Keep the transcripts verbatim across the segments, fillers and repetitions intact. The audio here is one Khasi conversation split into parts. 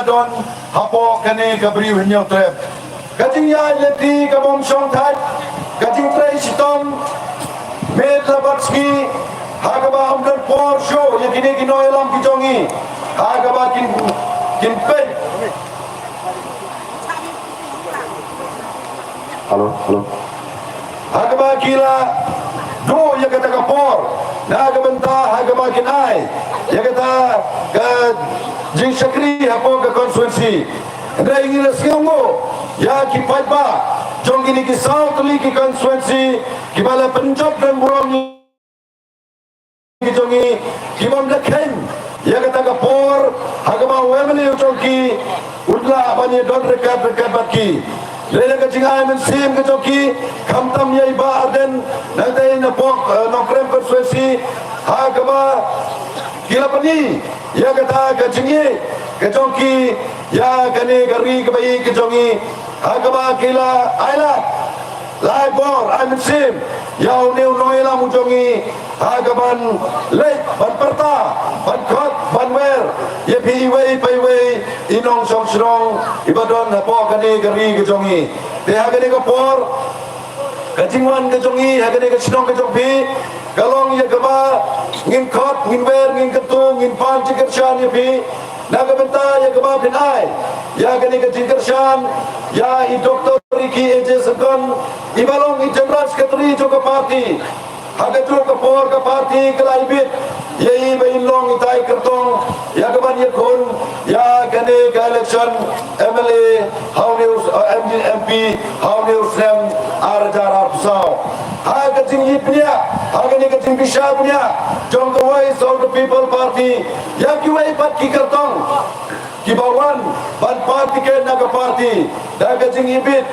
don hapoh kane ka Bri u Hynñiewtrep. Ka jingïaid lynti ka bym shong thait, ka jingtrei shitom miet la bad sngi, ha kaba ym don por shuh ïa kine ki nongïalam ki jong ngi, ha kaba kin, kin peit. Hello, hello. Ha kaba ki la duh ïa kata ka por na ka bynta ha kaba kin ai ïa kata ka jingshakri hapoh ka constituency. Hynrei ngi la sngewnguh ïa ki paidbah jong kine ki saw tylli ki constituency kiba la pynjop don burom ki jong ngi, ki bym da kheiñ ïa kata ka por ha kaba u M L A u jong ki un lah ban ïadon ryngkat ryngkat bad ki. Lada ka jingai mynsiem ka jong ki, khamtam ïa i Bah Ardent nangtei napoh, eh, Nongkrem constituency, ha kaba ki la pyni ïa kata ka jingïeit ka jong ki ïa kane ka ri kaba ïeit ka jong ngi, ha kaba ki la ai lad, la ai bor, ai mynsiem ïa une u nongïalam u jong ngi, ha kaban leit ban pyrta, ban khot, ban wer ïa phi iwei pa iwei i nongshong shnong iba don hapoh kane ka ri ka jong ngi. Te ha kane ka por, ka jingwan ka jong ngi ha kane ka shnong ka jong phi ka long ïa kaba ngin khot, ngin wer, ngin kyntu, ngin pan jingkyrshan ïa phi na ka bynta ïa kaba phin ai ïa kane ka jingkyrshan ïa i Doctor Ricky A J Syngkon, iba long i General Secretary jong ka party. Ha kajuh ka por ka party ka la ibit ïa i ba in long itai i kyrtong ïa kaban ïakhun ïa kane ka election M L A ha une u, eh, M D, M P ha une u snem ar hajar arphew saw. Ha ka jingïapynïap, ha kane ka jingbishar bniah jong ka Voice of the People Party ïa kiwei pat ki kyrtong kiba wan ban pan tiket na ka party, da ka jingibit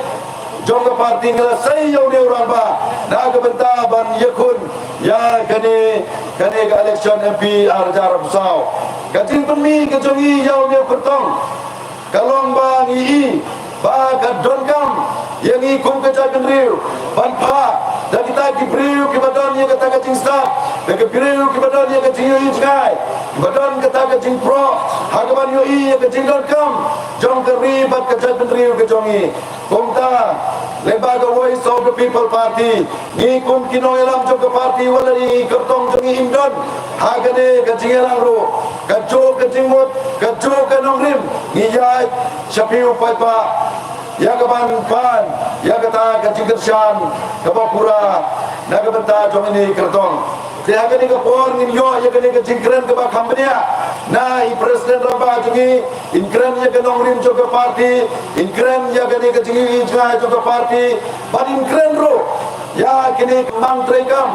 jong ka party nga la sei ïa une u rangbah na ka bynta ban ïakhun ïa kane, kane ka election M P ar hajar arphew saw. Ka jingpynmih ka jong ngi ïa une u kyrtong ka long ba ngi i ba ka donkam ïa ngi kum ka jaitbynriew ban phah da kita ki briew kiba don ïa kata ka jingstad, da ki briew kiba don ïa ka jingïohi jngai, kiba don kata ka jingpyrkhat ha kaban ïohi ïa ka jingdonkam jong ka ri bad ka jaitbynriew ka jong ngi. Kumta, lyngba ka Voice of the People Party, ngi kum ki nongïalam jong ka party, wat la i kyrtong jong ngi im don ha kane ka jingïalang ruh, kajuh ka jingmut, kajuh ka nongrim ngi ïaid sha phi u paidbah ïa kaban pan ïa kata ka jingkyrshan kaba pura na ka bynta jong ine i kyrtong. Te ha kane ka por ngin ïoh ïa kane ka jingkren kaba kham bniah na i President rangbah jong ngi, in kren ïa ka nongrim jong ka party, in kren ïa kane ka jingïohi jngai jong ka party, bad in kren ruh ïa kine ki mang treikam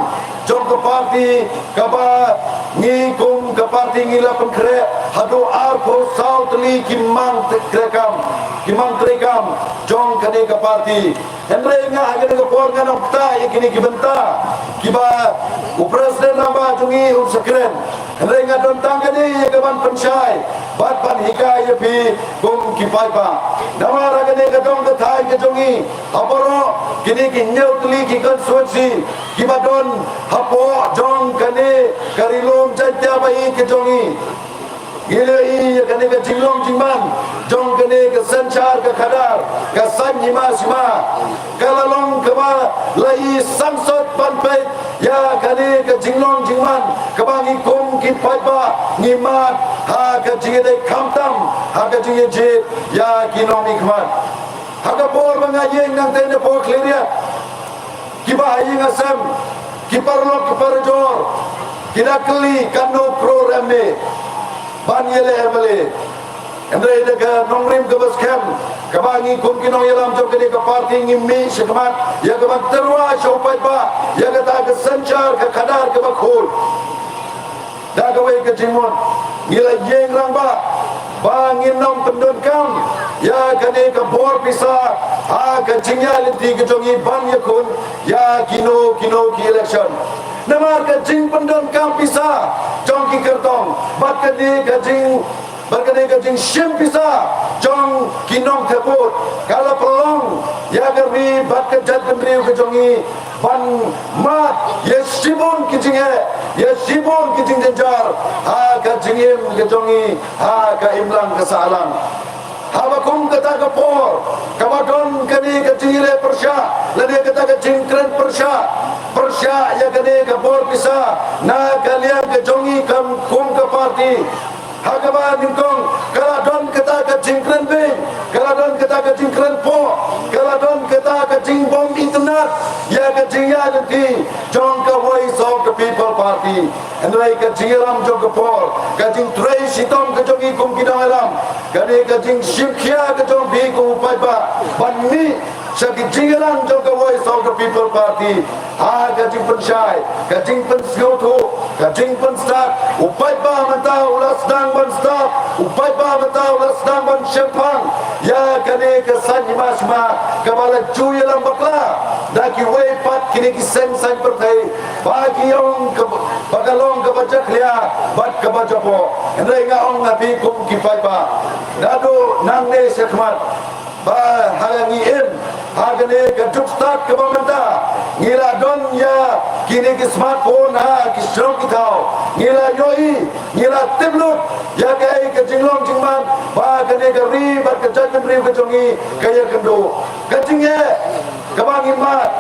jong ka party kaba ngi kum ka party ngi la pynkhreh haduh arphew saw tylli ki mang treikam, ki mang treikam jong kane ka party. Hynrei nga ha kane ka por ngan ym ktah ïa kine ki bynta kiba u President rangbah jong ngi un sa kren. Hynrei nga don tang kane ïa kaban pynshai bad ban hikai ïa phi kum ki paidbah. Namar ha kane ka dong ka thaiñ ka jong ngi, ha baroh kine ki hynñiew tylli ki constituency kiba don hapoh jong kane ka Ri Lum Jaiñtia ba ïeit ka jong ngi, ngi la ïohi ïa kane ka jinglong jingman jong kane ka synshar ka khadar, ka saiñ hima sima. Ka la long kaba la i sangsot ban peit ïa kane ka jinglong jingman kaba ngi kum ki paidbah ngi mad ha ka jingïadei khamtam ha ka jingïajied ïa ki nongmihkhmat. Ha ka por ba nga ïeng nangtei na pdeng Khliehriat, kiba ha ïing ha sem, ki paralok ki parajor, ki da kylli katno u kyror M L A ban ïaleh M L A. Hynrei da ka nongrim kaba skhem kaba ngi kum ki nongïalam jong kane ka party ngi mih shakhmat ïa kaban tyrwa sha u paidbah ïa kata ka synshar ka khadar kaba khuid. Da kawei ka jingmut ngi la ïeng rangbah ba ngin ym pyndonkam ïa kane ka bor pisa ha ka jingïaid lynti ka jong ngi ban ïakhun ïa kino kino ki election. Namar ka jingpyndonkam pisa jong ki kyrtong bad kane ka jing, bad kane ka jingshim pisa jong ki nongthep vote ka la pynlong ïa ka ri bad ka jaitbynriew ka jong ngi ban mad ïa shibun ki jingeh ïa shibun ki jingjynjar ha ka jingim ka jong ngi ha ka imlang ka sahlang. Haba kum kata ka por kaba don kane ka jingïaleh pyrshah lane kata ka jingkren pyrshah, pyrshah ïa kane ka bor pisa na ka liang ka jong ngi kam kum ka party. Ha kaba nyngkong ka la don kata ka jingkren beiñ, ka la don kata ka jingkren poh, ka la don kata ka jingbym itynnad ïa ka jingïaid lynti jong ka Voice of the People Party. Hynrei ka jingïalam jong ka por, ka jingtrei shitom ka jong ngi kum ki nongïalam, kane ka jingshim khia ka jong phi kum u paidbah ban mih sha ki jingïalang jong ka Voice of the People Party. Ha ka jingpynshai, ka jingpynsngewthuh, ka jingpynstad, u paidbah mynta u la sdang ban stad, u paidbah mynta u la sdang ban shemphang ïa kane ka saiñ hima sima kaba la ju ïalam bakla da kiwei pat kine ki seng saiñ pyrthei, ba ki ong kaba, ba ka long kaba jakhlia bad kaba japoh. Hynrei nga ong ha phi kum ki paidbah, naduh nangne shakhmat ba ha ngi im ha kane ka juk stad kaba mynta, ngi la don ïa kine ki smartphone ha ki shnong ki thaw, ngi la ïohi, ngi la tip lut ïa kaei ka jinglong jingman ba kane ka ri bad ka jaitbynriew ka jong ngi ka ïakynduh. Ka jingeh kaba ngi mad,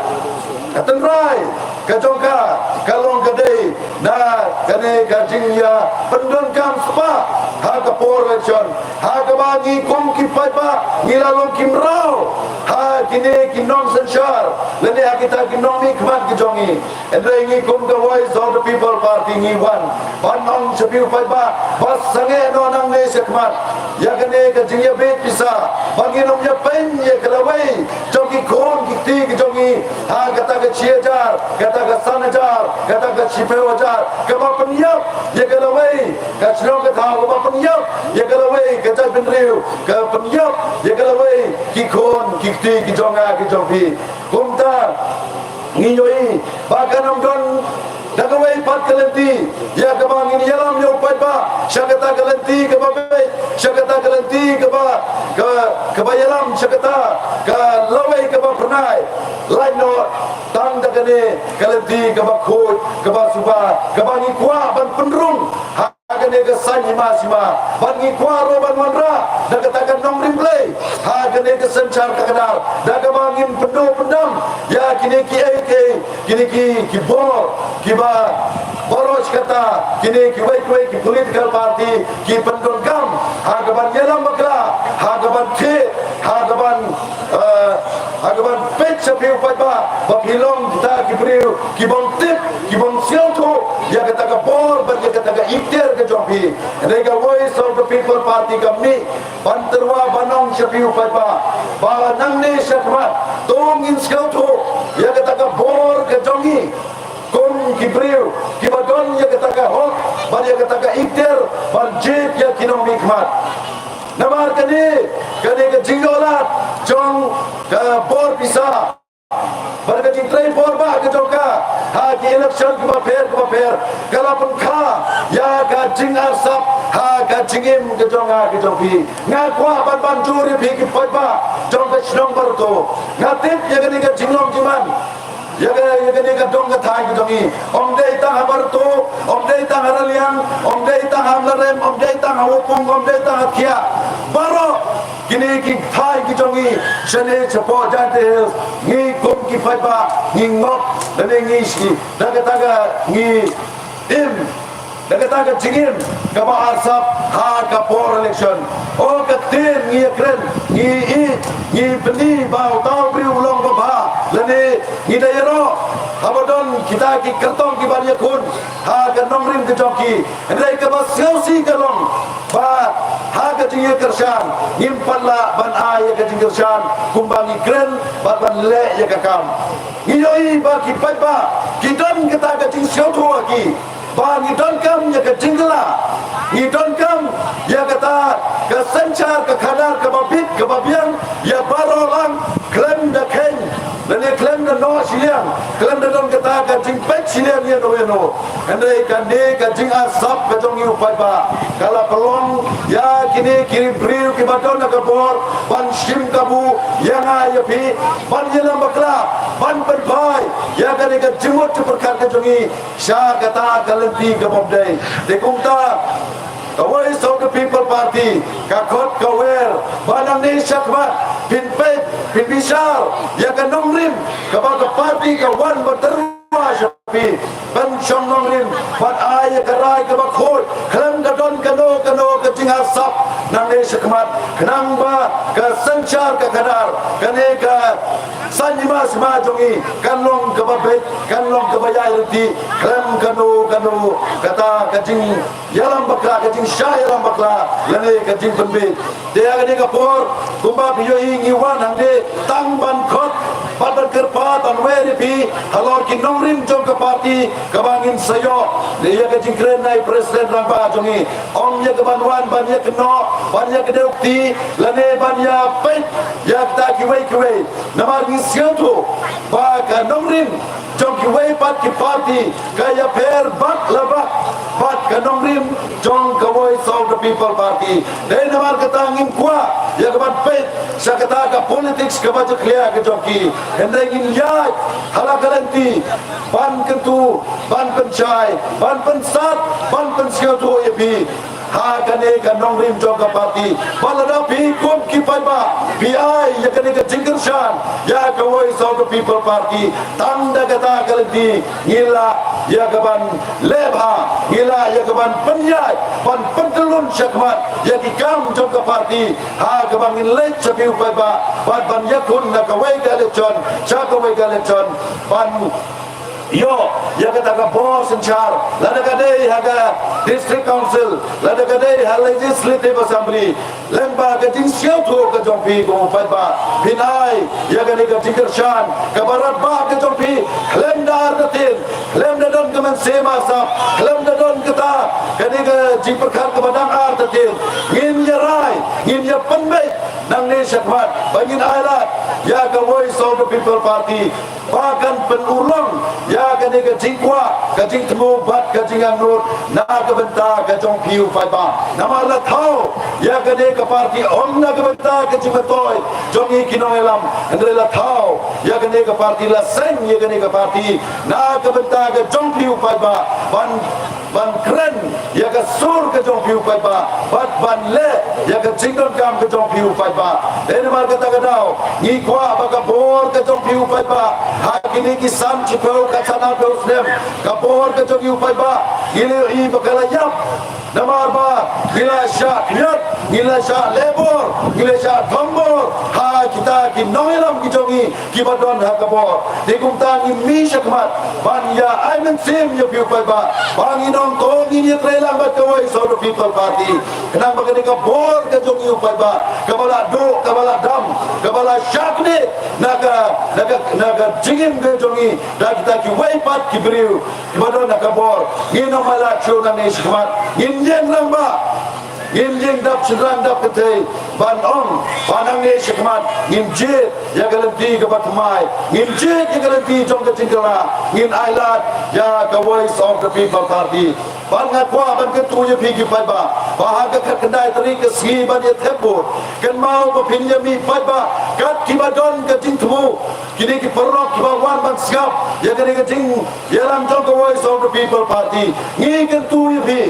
ka tynrai ka jong ka ka long ka dei na kane ka jingïapyndonkam spah ha ka por election, ha kaba ngi kum ki paidbah ngi la long ki mraw ha kine ki nongsynshar lane ha kita ki nongmihkhmat ki jong ngi. Hynrei ngi kum ka Voice of the People Party ngi wan ban ong sha phi u paidbah ba sangeh noh nangne shakhmat ïa kane ka jingïabit pisa, ba ngin ym ïapeiñ ïa ka lawei jong ki khun ki kti ki jong ngi ha kata ka shi hajar, kata ka san hajar, kata ka shiphew hajar, kaba pynïap ïa ka lawei ka shnong ka thaw, kaba pynïap ïa ka lawei ka jaitbynriew, ka pynïap ïa ka lawei ki khun ki kti ki jong nga ki jong phi. Kumta ngi ïohi ba kan ym don da kawei pat ka lynti ïa kaba ngin ïalam ïa u paidbah sha kata ka lynti kaba beit, sha kata ka lynti kaba, ka, kaba ïalam sha kata ka lawei kaba phyrnai. Lait noh tang da kane ka lynti kaba khuid, kaba suba, kaba ngi kwah ban pynrung ha kane ka saiñ hima sima, bad ngi kwah ruh ban wanrah da kata ka nongrim Blei ha kane ka synshar ka kdar, da kaba ngin pynduh pyndam ïa kine kiei kiei, kine ki, ki bor kiba baroh shi katta kine kiwei kiwei ki political party ki pyndonkam ha kaban ïalam bakla, ha kaban thied, ha kaban, eh, ha kaban peit sha phi u paidbah ba phi long kita ki briew ki bym tip, ki bym sngewthuh ïa kata ka bor bad ïa kata ka ikhtiar ka jong phi. Hynrei ka Voice of the People Party ka mih ban tyrwa ban ong sha phi u paidbah ba nangne shakhmat to ngin sngewthuh ïa kata ka bor ka jong ngi kum ki briew kiba don ïa kata ka hok bad ïa kata ka ikhtiar ban jied ïa ki nongmihkhmat. Namar kane, kane ka jingïohlad jong ka bor pisa bad ka jingtrei bor bah ka jong ka ha ki election kiba pher kiba pher ka la pynkha ïa ka jingarsap ha ka jingim ka jong nga ka jong phi. Nga kwah ban ban jur ïa phi ki paidbah jong ka shnong Barato. Nga tip ïa kane ka jinglong jingman, ïa ka, ïa kane ka dong ka thaiñ ka jong ngi. Ym dei tang ha Barato, ym dei tang ha Raliang, ym dei tang ha Amlarem, ym dei tang ha Wapung, ym dei tang ha Thiah. Baroh kine ki thaiñ ki jong ngi shane shapoh Jaintia Hills, ngi kum ki paidbah ngi ngop lane ngi shi da kata ka ngi im da kata ka jingim kaba arsap ha ka por election. O ka ktien ngi ïakren, ngi ïeit, ngi pyni ba uta u briew u long babha lane ngi da ïaroh haba don kita ki kyrtong kiban ïakhun ha ka nongrim ka jong ki. Hynrei kaba sngewsih ka long ba ha ka jingïakyrshan ngim pat lah ban ai ïa ka jingkyrshan kumba ngi kren bad ban leh ïa ka kam. Ngi ïohi ba ki paidbah ki don kata ka jingsngewthuh ha ki ba ngi donkam ïa ka jingkylla, ngi donkam ïa kata ka synshar ka khadar kaba bit kaba biang ïa baroh lang, khlem da kheiñ lane khlem da noh shiliang, khlem da don kata ka jingpeit shiliang ïa no ïa no. Hynrei kane ka jingarsap ka jong ngi u paidbah ka la pynlong ïa kine ki briew kiba don ha ka bor ban shim kabu ïa nga ïa phi, ban ïalam bakla, ban pynphai ïa kane ka jingmut jingpyrkhat ka jong ngi sha kata ka lynti ka bym dei. Te kumta ka Voice of the People Party ka khot ka wer ba nangne shakhmat phin peit, phin bishar ïa ka nongrim kaba ka party ka wan ban tyrwa sha phi, ban shong nongrim, ban ai ïa ka rai kaba khuid khlem da don kano kano ka jingharsap nangne shakhmat, khnang ba ka synshar ka khadar, kane ka saiñ hima sima jong ngi kan long kaba beit, kan long kaba ïai ryntih khlem kano kano kata ka jingïalam bakla, ka jingshah ïalam bakla lane ka jingpynbeit. Te ha kane ka por kumba phi ïohi ngi wan hangne tang ban khot bad ban kyrpad ban wer ïa phi halor ki nongrim jong ka party kaba ngin sa ïoh. Ïa ka jingkren na i President Rangbah jong ngi, ym ïa ka ban wan ban ïakynnoh, ban ïakdew kti lane ban ïapeit ïa kita kiwei kiwei. Namar ngi sngewthuh ba ka nongrim jong kiwei pat ki party ka ïapher bak la bak bad ka nongrim jong ka Voice of the People Party. Dei namar kata ngim kwah ïa ka ban peit sha kata ka politics kaba jakhlia ka jong ki. Hynrei ngin ïaid ha la ka lynti ban kyntu, ban pynshai, ban pynsat, ban pynsngewthuh ïa phi ha kane ka nongrim jong ka party. Ba lada phi kum ki paidbah phi ai ïa kane ka jingkyrshan ïa ka Voice of the People Party, tang da kata ka lynti ngi lah ïa ka ban leh bha, ngi lah ïa ka ban pynïaid, ban pyntyllun shakhmat ïa ki kam jong ka party ha kaba ngin leit sha phi u paidbah, ban ban ïakhun na kawei ka election sha kawei ka election, ban ïoh ïa kata ka bor synshar, lada ka dei ha ka District Council, lada ka dei ha Legislative Assembly, lyngba ka jingsngewthuh ka jong phi ko paidbah, phin ai ïa kane ka jingkyrshan kaba radbah ka jong phi. Khlem da artatien, khlem da don ka mynsiem marsap, khlem da don kata kane ka jingpyrkhat kaba dang artatien, ngin ïarai, ngin ïapynbeit nangne shakhmat ba ngin ailad ïa ka Voice of the People Party ba kan pynurlong ïa kane ka jingkwah, ka jingthmu bad ka jingangnud na ka bynta ka jong phi u paidbah. Namar la thaw ïa kane ka party ym na ka bynta ka jingmyntoi jong ngi ki nongïalam, hynrei la thaw ïa kane ka party, la seng ïa kane ka party na ka bynta ka jong phi u paidbah, ban ban kren ïa ka sur ka jong phi u paidbah bad ban leh ïa ka jingdonkam ka jong phi u paidbah. Dei namar kata ka daw ngi kwah ba ka bor ka jong phi u paidbah ha kine ki san shiphew ka san arphew snem, ka bor ka jong phi u paidbah ngi la ïohi ba ka la ïap. Namar ba ngi la shah khñiot, ngi la shah leh bor, ngi la shah thombor ha kita ki nongïalam ki jong ngi kiba don ha ka bor. Te kumta ngin mih shakhmat ban ïa ai mynsiem ïa phi u paidbah ba ngin ong to ngin ïatrei lang bad ka Voice of the People Party. Khnang ba kane ka bor ka jong ngi u paidbah kaba la duh, kaba la dam, kaba la shah knieh na ka, na ka, na ka jingim ka jong ngi da kita kiwei pat ki briew kiba don ha ka bor. Ngin ym ailad shuh nangne shakhmat, ngin ïeng lang ba ngin ïeng dap shynrang dap kynthei ban ong ba nangne shakhmat ngin jied ïa ka lynti kaba thymmai, ngin jied ïa ka lynti jong ka jingkylla, ngin ailad ïa ka Voice of the People Party. Bad nga kwah ban kyntu ïa phi ki paidbah ba ha ka khatkhyndai tarik ka sngi ban ïa thep vote, kynmaw ba phin ïa mih paidbah kat kiba don ka jingthmu. Kine ki paralok kiba wan ban sngap ïa kane ka jingïalam jong ka Voice of the People Party, ngi kyntu ïa phi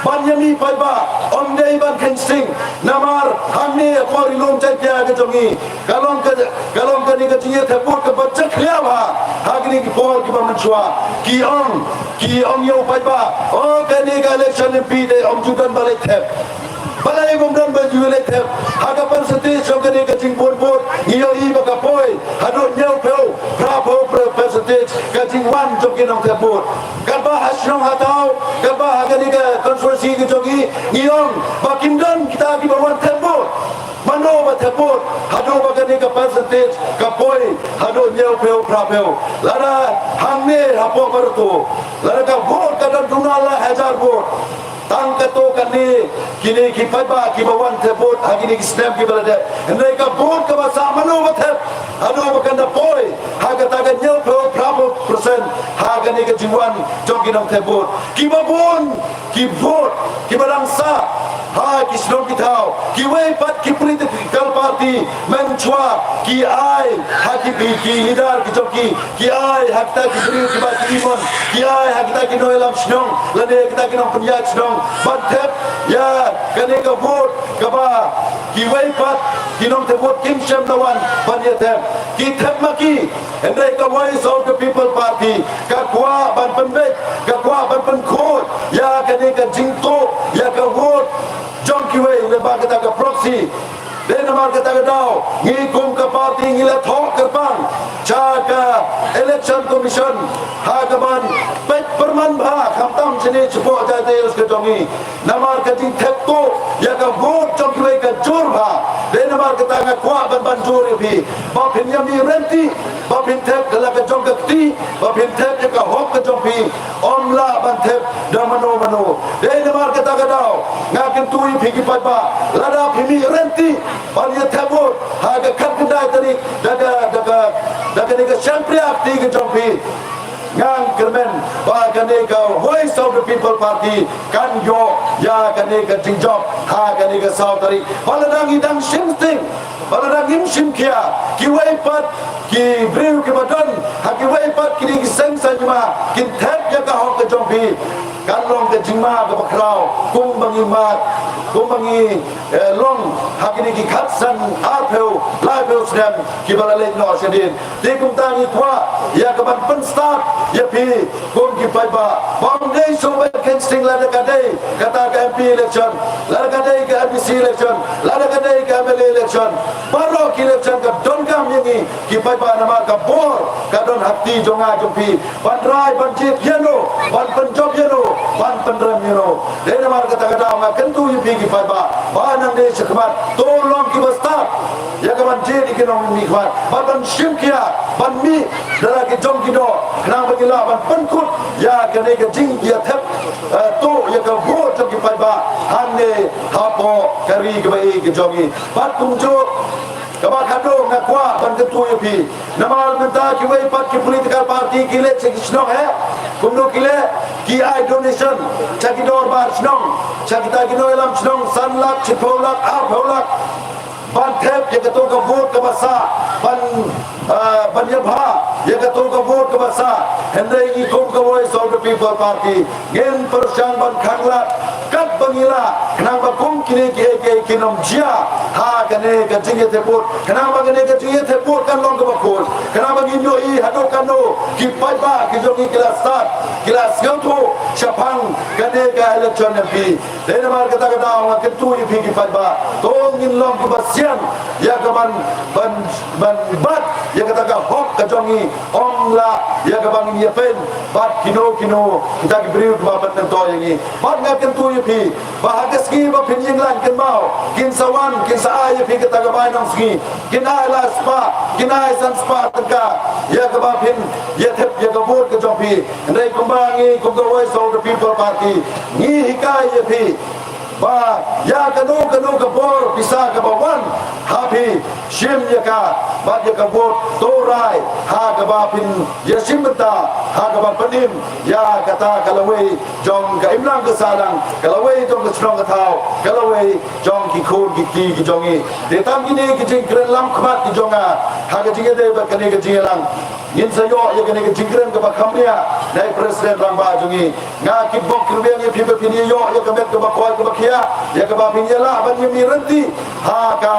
ban ïa mih paidbah, ym dei ban kheiñ sting. Namar hangne ha ka ri lum Jaintia ka jong ngi ka long ka, ka long kane ka jingïathep vote kaba jakhlia bha ha kine ki por kiba mynshuwa. Ki ong, ki ong ïa u paidbah, o kane ka election M P te ym ju don ba leit thep. Balei bym don ba ju leit thep? Ha ka percentage jong kane ka jingbun vote ngi ïohi ba ka poi haduh hynñiewphew phraphew percentage ka jingwan jong ki nongthep vote. Katba ha shnong ha thaw, katba ha kane ka constituency ka jong ngi, ngi ong ba kim don kita kiba wan thep vote. Mano ba thep vote haduh ba kane ka percentage ka poi haduh hynñiewphew phraphew? Lada hangne hapoh Barato, lada ka vote ka don duna lai hajar vote, tang katto katne kine ki paidbah kiba wan thep vote ha kine ki snem kiba la dep. Hynrei ka vote kaba sah mano ba thep haduh ba kan da poi ha kata ka hynñiewphew phraphew percent ha kane ka jingwan jong ki nongthep vote? Kiba bun ki vote kiba dang sah ha ki shnong ki thaw, kiwei pat ki political party Mynshuwa ki ai ha ki, ki, ki leader ki jong ki, ki ai ha kita ki briew kiba ki imon, ki ai ha kita ki nongïalam shnong lane kita ki nongpynïaid shnong ban thep ïa kane ka vote kaba kiwei pat ki nongthep vote kim shym la wan ban ïa thep. Ki thep ma ki. Hynrei ka Voice of the People Party ka kwah ban pynbeit, ka kwah ban pynkhuid ïa kane ka jingtuh ïa ka vote jong kiwei lyngba kata ka proxy. Dei namar kata ka daw ngi kum ka party ngi la thoh kyrpang sha ka Election Commission ha kaban peit pyrman bha khamtam shane shapoh Jaintia Hills ka jong ngi. Namar ka jingthep tuh ïa ka vote jong kiwei ka jur bha. Dei namar kata nga kwah ban ban jur ïa phi ba phin ïa mih rynti, ba phin thep ka la ka jong ka kti, ba phin thep ïa ka hok ka jong phi. Ym lah ban thep da mano mano. Dei namar kata ka daw nga kyntu ïa phi ki paidbah, lada phi mih rynti ban ïa thep vote ha ka khatkhyndai tarik da ka, da ka, da kane ka shan pria kti ka jong phi, ngan kyrmen ba kane ka Voice of the People Party kan ïoh ïa kane ka jingjop ha kane ka saw tarik. Ba lada ngi dang shim sting, ba lada ngim shim khia, kiwei pat ki briew kiba don ha kiwei pat kine ki seng saiñ ma kin thep ïa ka hok ka jong phi. Kan long ka jingma kaba khraw kumba ngi mad, kumba ngi, eh, long ha kine ki khatsan arphew laiphew snem kiba la leit noh shadien. Te kumta ngi kwah ïa kaban pynstad ïa phi kum ki paidbah ba ym dei shuh ban kheiñ sting, lada ka dei kata ka M P election, lada ka dei ka M D C election, lada ka dei ka M L A election. Baroh ki election ka donkam ïa ngi ki paidbah namar ka bor ka don ha kti jong nga jong phi ban rai ban jied ïano, ban pynjop ïano, ban pynrem ïano. Dei namar kata ka daw nga kyntu ïa phi ki paidbah ba nang dei shakhmat to long kiba stad ïa kaban jied ïa ki nongmihkhmat, ban, ban shim khia ban mih da la ki jong ki doh khnang ba ngi lah ban pynkut ïa kane ka jingïathep, eh, tuh ïa ka vote jong ki paidbah hangne hapoh ka ri kaba ïeit ka jong ngi. Bad kumjuh kaba khadduh nga kwah ban kyntu ïa phi, namar mynta kiwei pat ki political party ki leit sha ki shnong, eh, kumno ki leh, ki ai donation sha ki dorbar shnong, sha kita ki nongïalam shnong, san lak, shiphew lak, arphew lak, ban thep ïa kato ka vote kaba sah, ban, ah, ban ïabha ïa kato ka vote kaba sah. Hynrei ngi kum ka Voice of the People Party ngin pyrshang ban khanglad katba ngi lah khnang ba kum kine kiei kiei kin ym jia ha kane ka jingïathep vote, khnang ba kane ka jingïathep vote kan long kaba khuid, khnang ba ngin ïohi haduh katno ki paidbah ki jong ngi ki la stad, ki la sngewthuh shaphang kane ka election M P. Dei namar kata ka daw nga kyntu ïa phi ki paidbah, to ngin long kiba sian ïa kaban, ban, ban bat ïa kata ka hok ka jong ngi, ym lah ïa kaba ngin ïa pyn bad kino kino kita ki briew kiba pynkynthoh ïa ngi. Bad nga kyntu ïa phi ba ha ka sngi ba phin ïeng lain kynmaw, kin sa wan kin sa ai ïa phi kata ka bainong sngi, kin ai lai spah, kin ai san spah tyngka ïa kaba phin ïathep ïa ka vote ka jong phi. Hynrei kumba ngi kum ka Voice of the People Party ngi hikai ïa phi ba ïa kano kano ka bor pisa kaba wan ha phi, shim ïa ka bad ïa ka vote to rai ha kaba phin ïashim bynta, ha kaba pynim ïa kata ka lawei jong ka imlang ka sahlang, ka lawei jong ka shnong ka thaw, ka lawei jong ki khun ki kti ki jong ngi. Te tang kine ki jingkren lam khmat ki jong nga ha ka jingïadei bad kane ka jingïalang. Ngin sa ïoh ïa kane ka jingkren kaba kham bniah na i President Rangbah jong ngi. Nga kitbok kitrwiang ïa phi ba phin ïoh ïa ka met kaba koit kaba khiah, ïa kaba phin ïa lah ban ïa mih rynti ha ka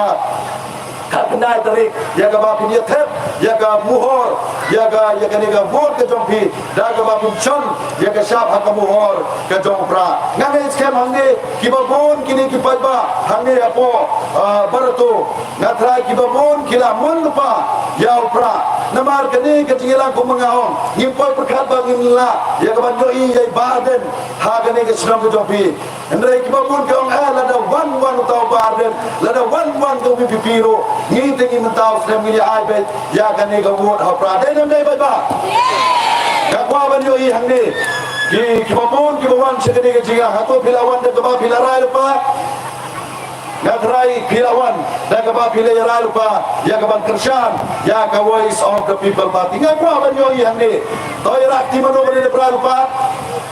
khatkhyndai tarik, ïa kaba phin ïa thep ïa ka muhor, ïa ka, ïa kane ka vote ka jong phi da kaba phin shon ïa ka shap ha ka muhor ka jong u Prah. Nga ngeit skhem hangne kiba bun kine ki paidbah hangne hapoh, ah, Barato, nga tharai kiba bun ki la mon lypa ïa u Prah. Namar kane ka jingïalang kumba nga ong, ngim poi pyrkhat ba ngin lah ïa kaban ïohi ïa i Bah Ardent ha kane ka shnong ka jong phi. Hynrei kiba bun ki ong, eh, lada wan wan uta u Bah Ardent, lada wan wan ka V P P ruh, ngi te ngi mynta u snem ngi ïa ai beit ïa kane ka vote ha u Prah. Dei ne ym dei, paidbah? Nga kwah ban ïohi hangne ki, kiba bun kiba wan sha kane ka jingïalang, hato phi la wan da kaba phi la rai lypa? Nga tharai phi la wan da kaba phi la rai lypa ïa kaban kyrshan ïa ka Voice of the People Party. Nga kwah ban ïohi hangne. To ïarap kti mano ba la rai lypa.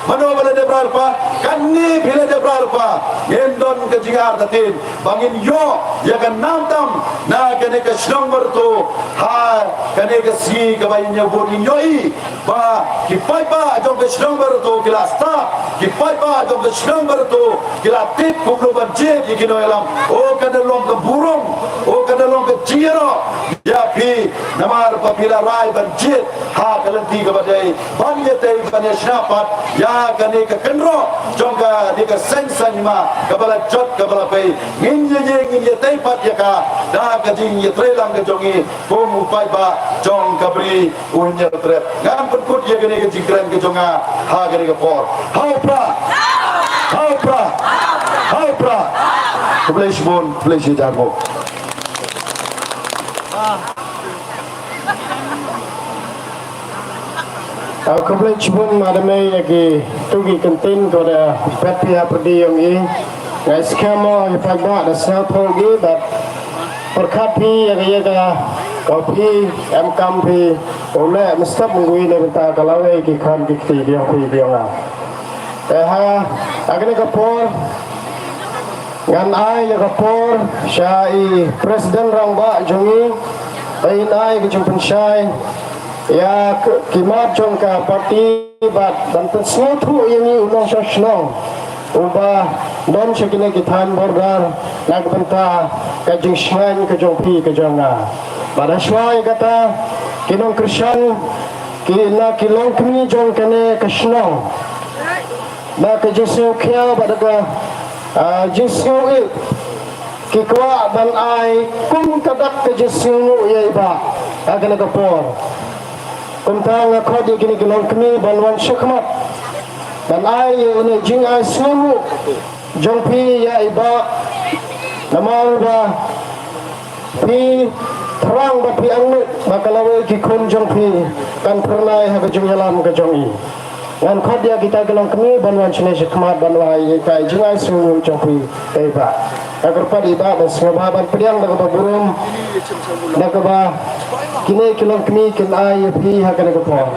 Mano ba la dep ralpa, kane phi la dep ralpa. Ngin don ka jingartatien ba ngin ïoh ïa ka nam tam na kane ka shnong Barato ha kane ka sngi kaba ngin ïa bud. Ngin ïohi ba ki paidbah jong ka shnong Barato ki la stad, ki paidbah jong ka shnong Barato ki la tip kumno ban jied ïa ki nongïalam. O ka da long ka burom, o ka da long ka jingïaroh ïa phi namar ba phi la rai ban jied ha ka lynti kaba dei ban ïatei ban ïashna pat ïa kane ka kynroh jong kane ka seng saiñ hima kaba la jot kaba la pei. Ngin ïa ïeng, ngin ïatei pat ïa ka da ka jingïatreilang ka jong ngi kum u paidbah jong ka Bri u Hynñiewtrep. Ngan pynkut ïa kane ka jingkren ka jong nga ha kane ka por. Ha u Prah! Ha u Prah! Ha u Prah! Khublei shibun, khublei shihajar nguh. Ah, khublei shibun Madam Mayor ïa kitu ki kyntien kiba da phet phi ha pyrdi jong ngi. Nga skhem mo ïa ki paidbah da sngewthuh ïa ki, bad pyrkhat phi ïa ka, ïa ka, ka phi em kam phi u leh mynstep mynngui na bynta ka lawei ki khon ki kti ki jong phi ki jong nga. Te ha, ha kane ka por ngan ai ïa ka por sha i President Rangbah jong ngi, ba in ai ka jingpynshai ïa ki, ki mat jong ka party bad ban pynsngewthuh ïa ngi u nongshong shnong uba don sha kine ki thaiñ border na ka bynta ka jingshngaiñ ka jong phi ka jong nga. Bad ha shuwa ïa kata ki nongkyrshan ki na ki longkmie jong kane ka shnong, na ka jingsngewkhia bad ka, ah, jingsngewieit ki kwah ban ai kum ka dak ka jingsngewnguh ïa i Bah ha kane ka por. Kumta nga khot ïa kine ki longkmie ban wan shakhmat ban ai ïa ine i jingai sngewnguh jong phi ïa i Bah, namar ba phi thrang bad phi angnud ba ka lawei ki khun jong phi kan phyrnai ha ka jingïalam ka jong i. Ngan khot ïa kita ki longkmie ban wan shane shakhmat ban ai ïa ka jingai sngewnguh jong phi ïa i Bah. Nga kyrpad ïa i Bah ban sngewbha ban pdiang da kaba burom da kaba kine ki longkmie kin ai ïa phi ha kane ka por.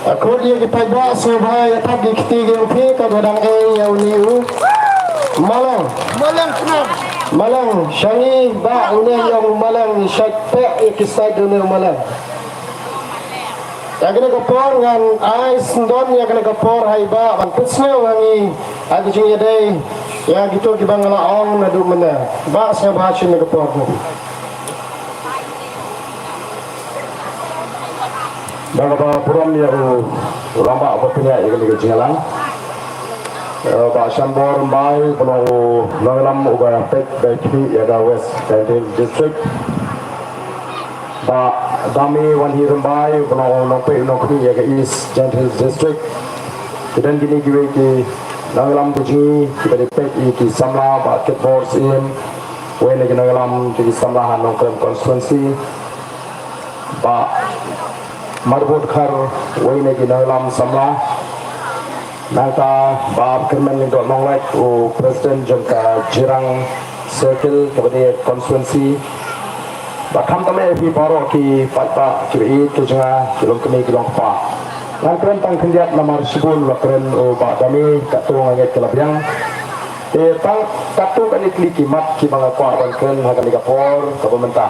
Nga khot ïa ki paidbah sngewbha ïa thap ki kti ki jong phi kaba dang ei ïa une u Malang. Malang khnang. Malang, sha ngi Bah une ïong u Malang, ngi shait pek ïa ki sait une u Malang. Ïa kane ka por ngan ai syndon ïa kane ka por ha i Bah ban pynsngew ha ngi ha ka jingïadei ïa kito kiba nga la ong naduh mynne. Bah sngewbha shim ïa ka por. Da kaba burom ïa u rangbah uba pynïaid ïa kane ka jingïalang. Eh, Bah Shanbor Rymbai, u long u nongïalam uba peit ba khmih ïa ka West Jaintia Hills District. Bah Dame Wanhi Rymbai, u long u nongpeit u nongkhmih ïa ka East Jaintia Hills District. Ki don kine kiwei ki nongïalam ka jong ngi kiba dei peit ïa ki samla, Bah Kitbor Syiem, uwei na ki nongïalam ki samla ha Nongkrem constituency. Bah Marbud Khar, uwei na ki nongïalam samla. Nangta Bah Kyrmen Lyngdoh Nonglait, u president jong ka Jirang Circle kaba dei constituency. Bad khamtam ïa phi baroh ki paidbah kiba ïeit ki jong nga, ki longkmie ki longkpa. Ngan kren tang khyndiat namar shibun la kren u Bah Dame, katto nga ngeit ka la biang. Te tang katto katne tylli ki mat kiba nga kwah ban kren ha kane ka por kaba mynta.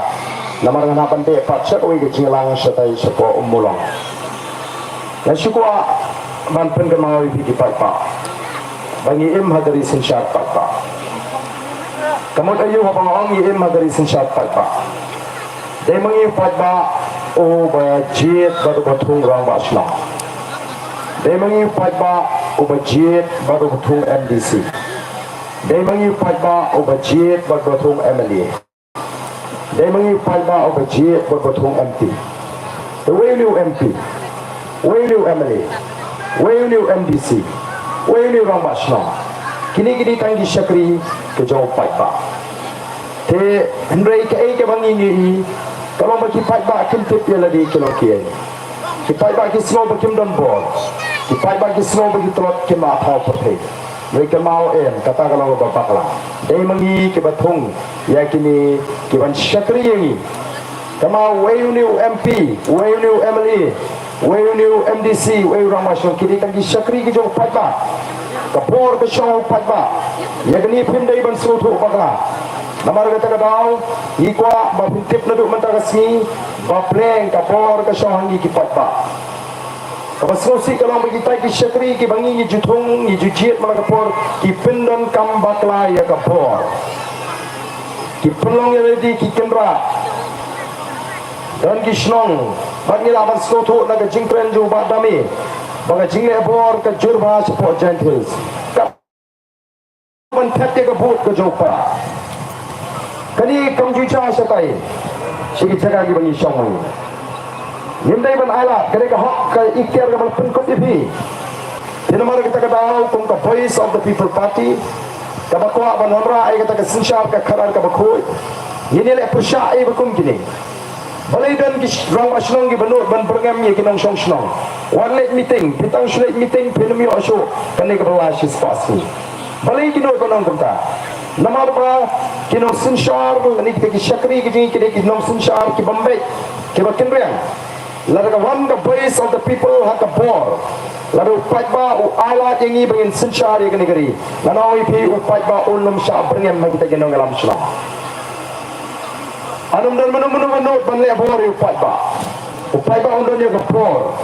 Namar nga hap ban beh pat sha kawei ka jingïalang shatai shapoh Ummulong. Nga shu kwah ban pynkynmaw ïa phi ki paidbah ba ngi im ha ka ri synshar paidbah. Ka mut aïu haba nga ong ngi im ha ka ri synshar paidbah? Dei ma ngi u paidbah uba jied bad uba thung rangbah shnong. Dei ma ngi u paidbah uba jied bad uba thung M D C. Dei ma ngi u paidbah uba jied bad uba thung M L A. Dei ma ngi u paidbah uba jied bad uba thung M P. Te wei une u M P, wei une u M L A, wei une u M D C, wei une u rangbah shnong? Kine ki dei tang ki shakri ki jong u paidbah. Te hynrei kaei kaba ngi ïohi ka long ba ki paidbah kim tip ïa lade ki long kiei. Ki paidbah ki sngew ba kim don bor. Ki paidbah ki sngew ba ki tlot kim lah thaw pyrthei. Hynrei kynmaw em, kata ka long kaba bakla. Dei ma ngi kiba thung ïa kine kiban shakri ïa ngi. Tangba uei une u M P, uei une u M L A, uei une u M D C, uei u rangbah shnong, ki dei tang ki shakri ki jong u paidbah. Ka bor ka shong u paidbah. Ïa kane phim dei ban sngewthuh bakla. Namar kata ka daw, ngi kwah ba phin tip naduh mynta ka sngi ba pleng ka bor ka shong ha ngi ki paidbah. Kaba sngewsih ka long ba kita ki shakri kiba ngi ngi ju thung ngi ju jied man la ka por, ki pyndonkam bakla ïa ka bor. Ki pynlong ïa lade ki kynrad. Don ki shnong bad ngi lah ban sngewthuh na ka jingkren jong u Bah Dame ba ka jingleh bor ka jur bha shapoh Jaintia Hills. Ka ban thep ïa ka vote ka jong u paidbah. Kane kam ju jia shatai sha ki jaka kiba ngi shong. Ngim dei ban ailad, kane ka hok ka iktiar kaba la pynkup ïa phi. Te namar kata ka daw kum ka Voice of the People Party kaba kwah ban wanrah ïa kata ka synshar ka khadar kaba khuid, ngin ïaleh pyrshah ïa ba kum kine. Balei don ki sh-, rangbah shnong kiba nud ban byrngem ïa ki nongshong shnong? Wat leit meeting, phi tang shu leit meeting phin ym ïoh shuh kane kaba la shispah sngi. Balei ki nud ban ong kumta? Namar ba ki nongsynshar, lane kita ki shakri ki jong ngi ki dei ki nongsynshar kiba mbeit, kiba kynriang. Lada ka wan ka Voice of the People ha ka bor, lada u paidbah u ailad ïa ngi ba ngin synshar ïa kane ka ri, ngan ong ïa phi, u paidbah un ym shah byrngem ha kita ki nongïalam shnong. Ym don mano mano ba nud ban leh bor ïa u paidbah. U paidbah un don ïa ka bor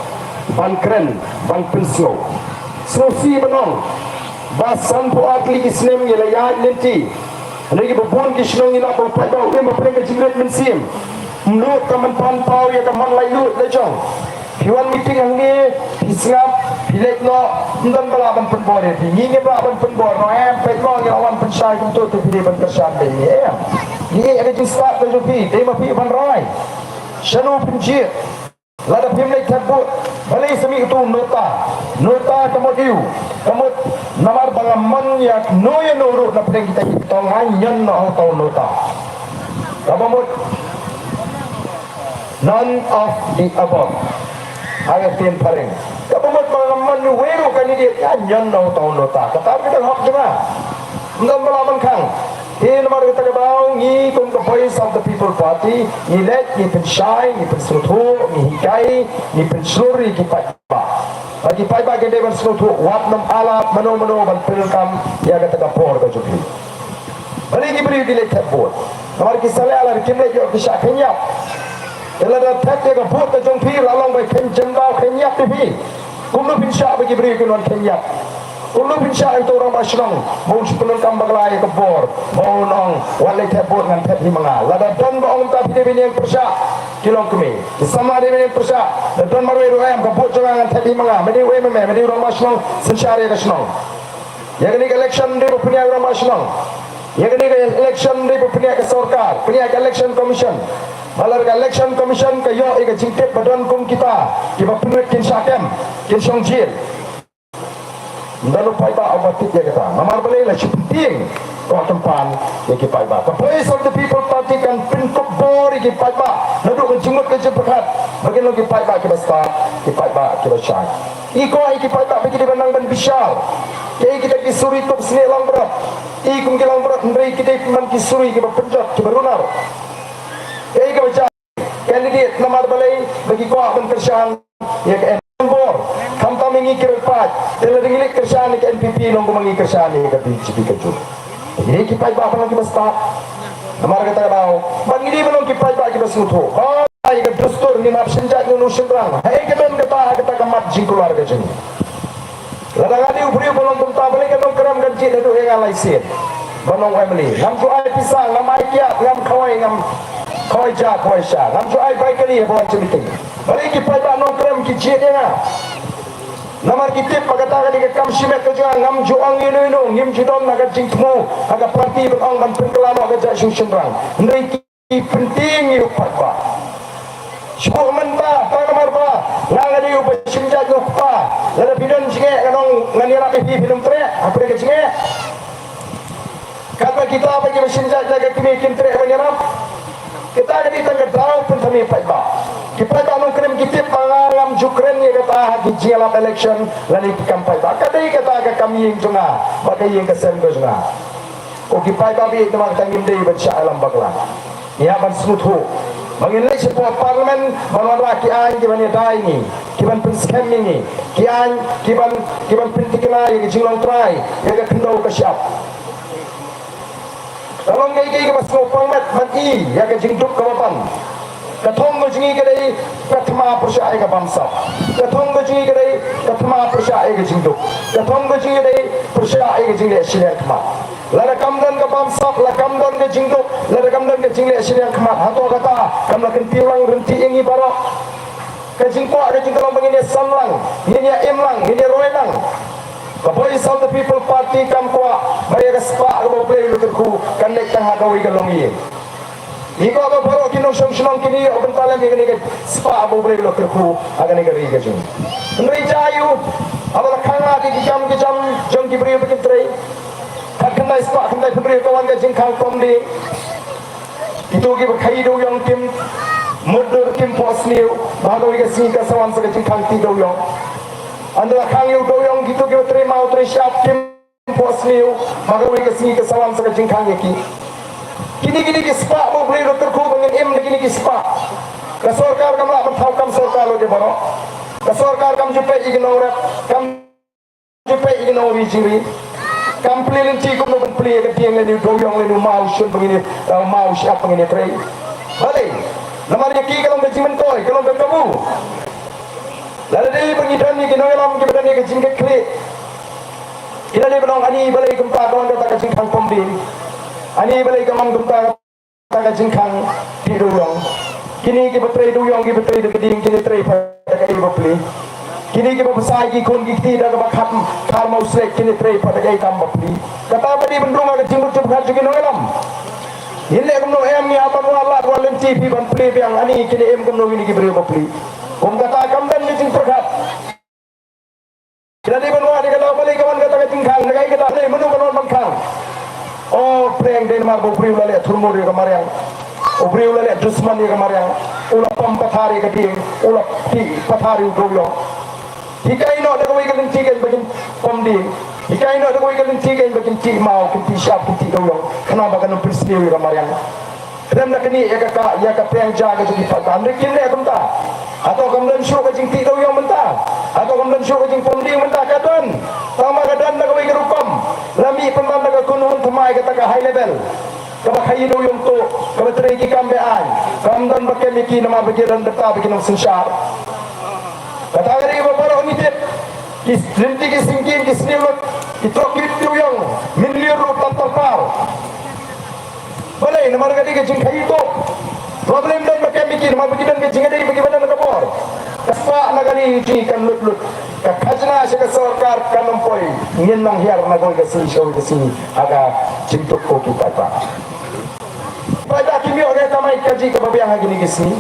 ban kren, ban pynsngew. Sngewsih ban ong ba sanphew ar tylli ki snem ngi la ïaid lynti. Hynrei kiba bun ki shnong ngi lap ba u paidbah u im hapdeng ka jingrit mynsiem. Ym nud tang ban pan paw ïa ka mon laitluid la jong. Phi wan meeting hangne, phi sngap, phi leit noh, ym don ba lah ban pynbor ïa phi. Ngi ngim lah ban pynbor noh, em, peit mo, ngi la wan pynshai kumto, te phi dei ban kyrshan beit ïa ngi, em. Ngi ïeit ïa ka jingstad ka jong phi, dei ma phi ban rai. Shano phin jied? Lada phim leit thep vote, balei sa mih uto u nota? Nota ka mut aïu? Ka mut namar ba ngam mon ïa no ïa no ruh na pdeng kita ki tong, ha, ñion noh ha uto u nota. Kaba mut none of the above. Ha ka ktien phareng. Kaba mut ba ngam mon ïa uwei ruh u candidate, ha ñion noh ha uto u nota. Kata ka dei ka hok jong nga. Ym don ba lah ban khang. Te namar kata ka daw ngi kum ka Voice of the People Party, ngi leit, ngi pynshai, ngi pynsngewthuh, ngi hikai, ngi pynshlur ïa ki paidbah. Ba ki paidbah kin dei ban sngewthuh, wat nym ailad mano mano ban pyndonkam ïa kata ka bor ka jong phi. Balei ki briew ki leit thep vote? Namar ki sa leh, lada kim leit ïoh ki shah kheiñ ïap. Te lada thep ïa ka vote ka jong phi la long ba kheiñ jemdaw kheiñ ïap ïa phi, kumno phin shah ba ki briew kin wan kheiñ ïap? Kumno phin shah ïa uto u rangbah shnong ba un shu pyndonkam bakla ïa ka bor, ba un ong, wat leit thep vote, ngan thep hi ma nga? Lada don ba ong kumta, phi dei ban ïeng pyrshah. Ki longkmie, ki samla dei ban ïeng pyrshah. Lada don marwei ruh, em, ka vote jong nga ngan thep hi ma nga? Me dei uei ma me? Me dei u rangbah shnong, synshar ïa ka shnong. Ïa kane ka election dei ba pynïaid u rangbah shnong. Ïa kane ka election dei ba pynïaid ka sorkar, pynïaid ka Election Commission. Ba lada ka Election Commission ka ïoh ïa ka jingtip ba don kum kita kiba pynwit, kin shah kem, kin shong jail. Ym don u paidbah uba tip ïa kata. Namar balei? La shu pyntieng ka kyrpang ïa ki paidbah. Ka Voice of the People Party kan pynkup bor ïa ki paidbah naduh ka jingmut ka jingpyrkhat ba kin long ki paidbah kiba stad, ki paidbah kiba shai. Ngi kwah ïa ki paidbah ba ki dei ban nang ban bishar. Kaei kita ki suri tup snieh langbrot? I kum ki langbrot, hynrei ki dei man ki suri kiba pynjot, kiba runar. Kaei kaba jia? Candidate, namar balei? Ba ki kwah ban kyrshan ïa ka N P P bor. Khamtam ïa ngi ki riewpaid, te lada ngi leit kyrshan ïa ka N P P, long kumba ngi kyrshan ïa ka B J P ka jong. Ngi dei ki paidbah ban long kiba stad. Namar kata ka daw, ban ngi dei ban long ki paidbah kiba sngewthuh. Ba ïa ka dustur, ngim hap shim jait ïa uno u shynrang. Haei ka don kata ha kata ka mat jingkular ka jong ngi? Lada nga dei u briew ba long kumta, balei ka Nongkrem kan jied haduh ïa nga lai sien ban long M L A? Ngam ju ai pisa, ngam ai kiad, ngam khawai, ngam khawai ja khawai sha, ngam ju ai bai kali haba wan sha meeting. Balei ki paidbah Nongkrem ki jied ïa nga? Namar ki tip ba kata ka dei ka kam shimet ka jong nga. Ngam ju ong ïano ïano, ngim ju don ha ka jingthmu ha ka party ban ong ban pynkylla noh ka jait shu shynrang. Hynrei ki ki pyntieng ïa u paidbah. Shu buh mynta, tang namar ba nga, nga dei uba shim jait na u kpa. Lada phi don jingeh, ngan ong, ngan ïarap ïa phi, phin ym treh hapdeng ka jingeh. Katba kita ba kiba shim jait na ka kmie kim treh ban ïarap. Kita ka dei tang ka daw pynthame paidbah. Ki paidbah Nongkrem ki tip ba nga ngam ju kren ïa kata ha ki jingïalap election lane ki kam paidbah. Ka dei kata ka kam ïing jong nga bad ka ïing ka sem ka jong nga. Ko ki paidbah ba ïeit, namar kata ngim dei ban shah ïalam bakla. Ngi hap ban sngewthuh. Ba ngin leit shapoh Parliament ban wanrah ki aiñ kiban ïada ïa ngi, kiban pynskhem ïa ngi, ki aiñ kiban, kiban pynthikna ïa ka jinglong trai, ïa ka khyndew ka shyiap. Ka long kaei kaei kaba sngewpang met ban i ïa ka jingduk kaba ban. Ka thong ka jong ngi ka dei ka thma pyrshah ïa ka bamsap. Ka thong ka jong ngi ka dei ka thma pyrshah ïa ka jingduk. Ka thong ka jong ngi ka dei pyrshah ïa ka jingleh shiliang khmat. Lada kam don ka bamsap, lada kam don ka jingduk, lada kam don ka jingleh shiliang khmat, hato kata kam la kyntiew lang ryntih ïa ngi baroh? Ka jingkwah ka jingkhlaiñ ba ngin ïa san lang, ngin ïa im lang, ngin ïa roi lang. Ka Voice of the People Party kam kwah ba ïa ka spah kaba U Blei u la kyrkhu kan leit tang ha kawei ka longïing. Ngi kwah ba baroh ki nongshong shnong kin ïoh bynta lem ïa kane ka spah ba U Blei u la kyrkhu ha kane ka ri ka jong ngi. Hynrei jia aïu haba la khang lad ïa ki kam ki jam jong ki briew ba kin trei? Khatkhyndai spah khyndai phew hynriew ka wan ka jingkhang pom dieng. Kito kiba khaii dewiong kim mutdur, kim phohsniew ba ha kawei ka sngi ka sa wan sa ka jingkhang tih dewiong. Ynda la khang ïa u dewiong, kito kiba trei maw trei shyiap kim phohsniew ba ha kawei ka sngi ka sa wan sa ka jingkhang ïa ki. Kine, kine ki spah ba U Blei u la kyrkhu ba ngin im da kine ki spah. Ka sorkar kam lah ban thaw kam sorkar lut ïa baroh. Ka sorkar kam ju peit ïa ki nongrep, kam ju peit ïa ki nongri jingri. Kam plie lynti kumno ban plie ïa ka dieng lane u dewiong lane u maw shun ba ngin ïa, uh, maw shyiap ba ngin ïa trei. Balei? Namar ïa ki ka long ka jingmyntoi, ka long ka kabu. Lada dei ba ngi don ïa ki nongïalam kiba don ïa ka jingkitkhlieh, ki la dei ban ong, ani balei kumta ka wan kata ka jingkhang pom dieng? Ani balei ka wan kumta ka jingkhang tih dewiong? Kine kiba trei dewiong, kiba trei da ka dieng, kine trei pat da kaei ba plie? Kine kiba bsa ïa ki khun ki kti da kaba khat, khar maw slet, kine trei pat da kaei kam ba plie? Kata ba dei ban rung ha ka jingmut jingpyrkhat jong ki nongïalam. Ngin leh kumno em, ïa ban wad lad wad lynti phi ban plie biang, ani kine im kumno kine ki briew ba plie? Kum kata kam don ka jingpyrkhat. Ki la dei ban wad ïa ka daw balei ka wan kata ka jingkhang, na kaei kata, balei, mano ka wan ban khang? O pdeng, dei namar ba u briew u la leh thurmur ïa ka mariang, u briew u la leh dusmon ïa ka mariang, u la pom pathar ïa ka dieng, u la tih pathar ïa u dewiong. Hikai noh da kawei ka lynti kein ba kin pom dieng. Hikai noh da kawei ka lynti kein ba kin tih maw, kin tih shyiap, kin tih dewiong, khnang ba kan ym pynsniew ïa ka mariang. Khlem da kane, ïa ka, ka, ïa ka pyrshah ka jong ki paidbah. Hynrei kim leh kumta. Hato kam don shuh ka jingtih dewiong mynta? Hato kam don shuh ka jingpom dieng mynta? Ka don. Tangba ka don da kawei ka rukom. La mih pynban da ka kynhun thymmai kata ka high level, kaba khaii dewiong tuh, kaba trei ki kam be-aiñ. Kam don ba kem ïa ki namar ba ki don bynta ba ki nongsynshar. Kata ka dei ba baroh ngi tip. Ki lynti ki syngkien ki sniew lut, ki trok ki dewiong mynlien ruh tap tap par. Balei? Namar ka dei ka jingkhaii tuh. Problem don ba kem ïa ki namar ba ki don ka jingïadei ba ki ba don ka bor. Ka spah na kane ka jingïakhun lut lut, ka khajna sha ka sorkar kan ym poi. Ngin nang hiar na kawei ka sngi sha kawei ka sngi ha ka jingduk ko ki paidbah. Paidbah kim ïoh ka kamai kajih kaba biang ha kine ki sngi.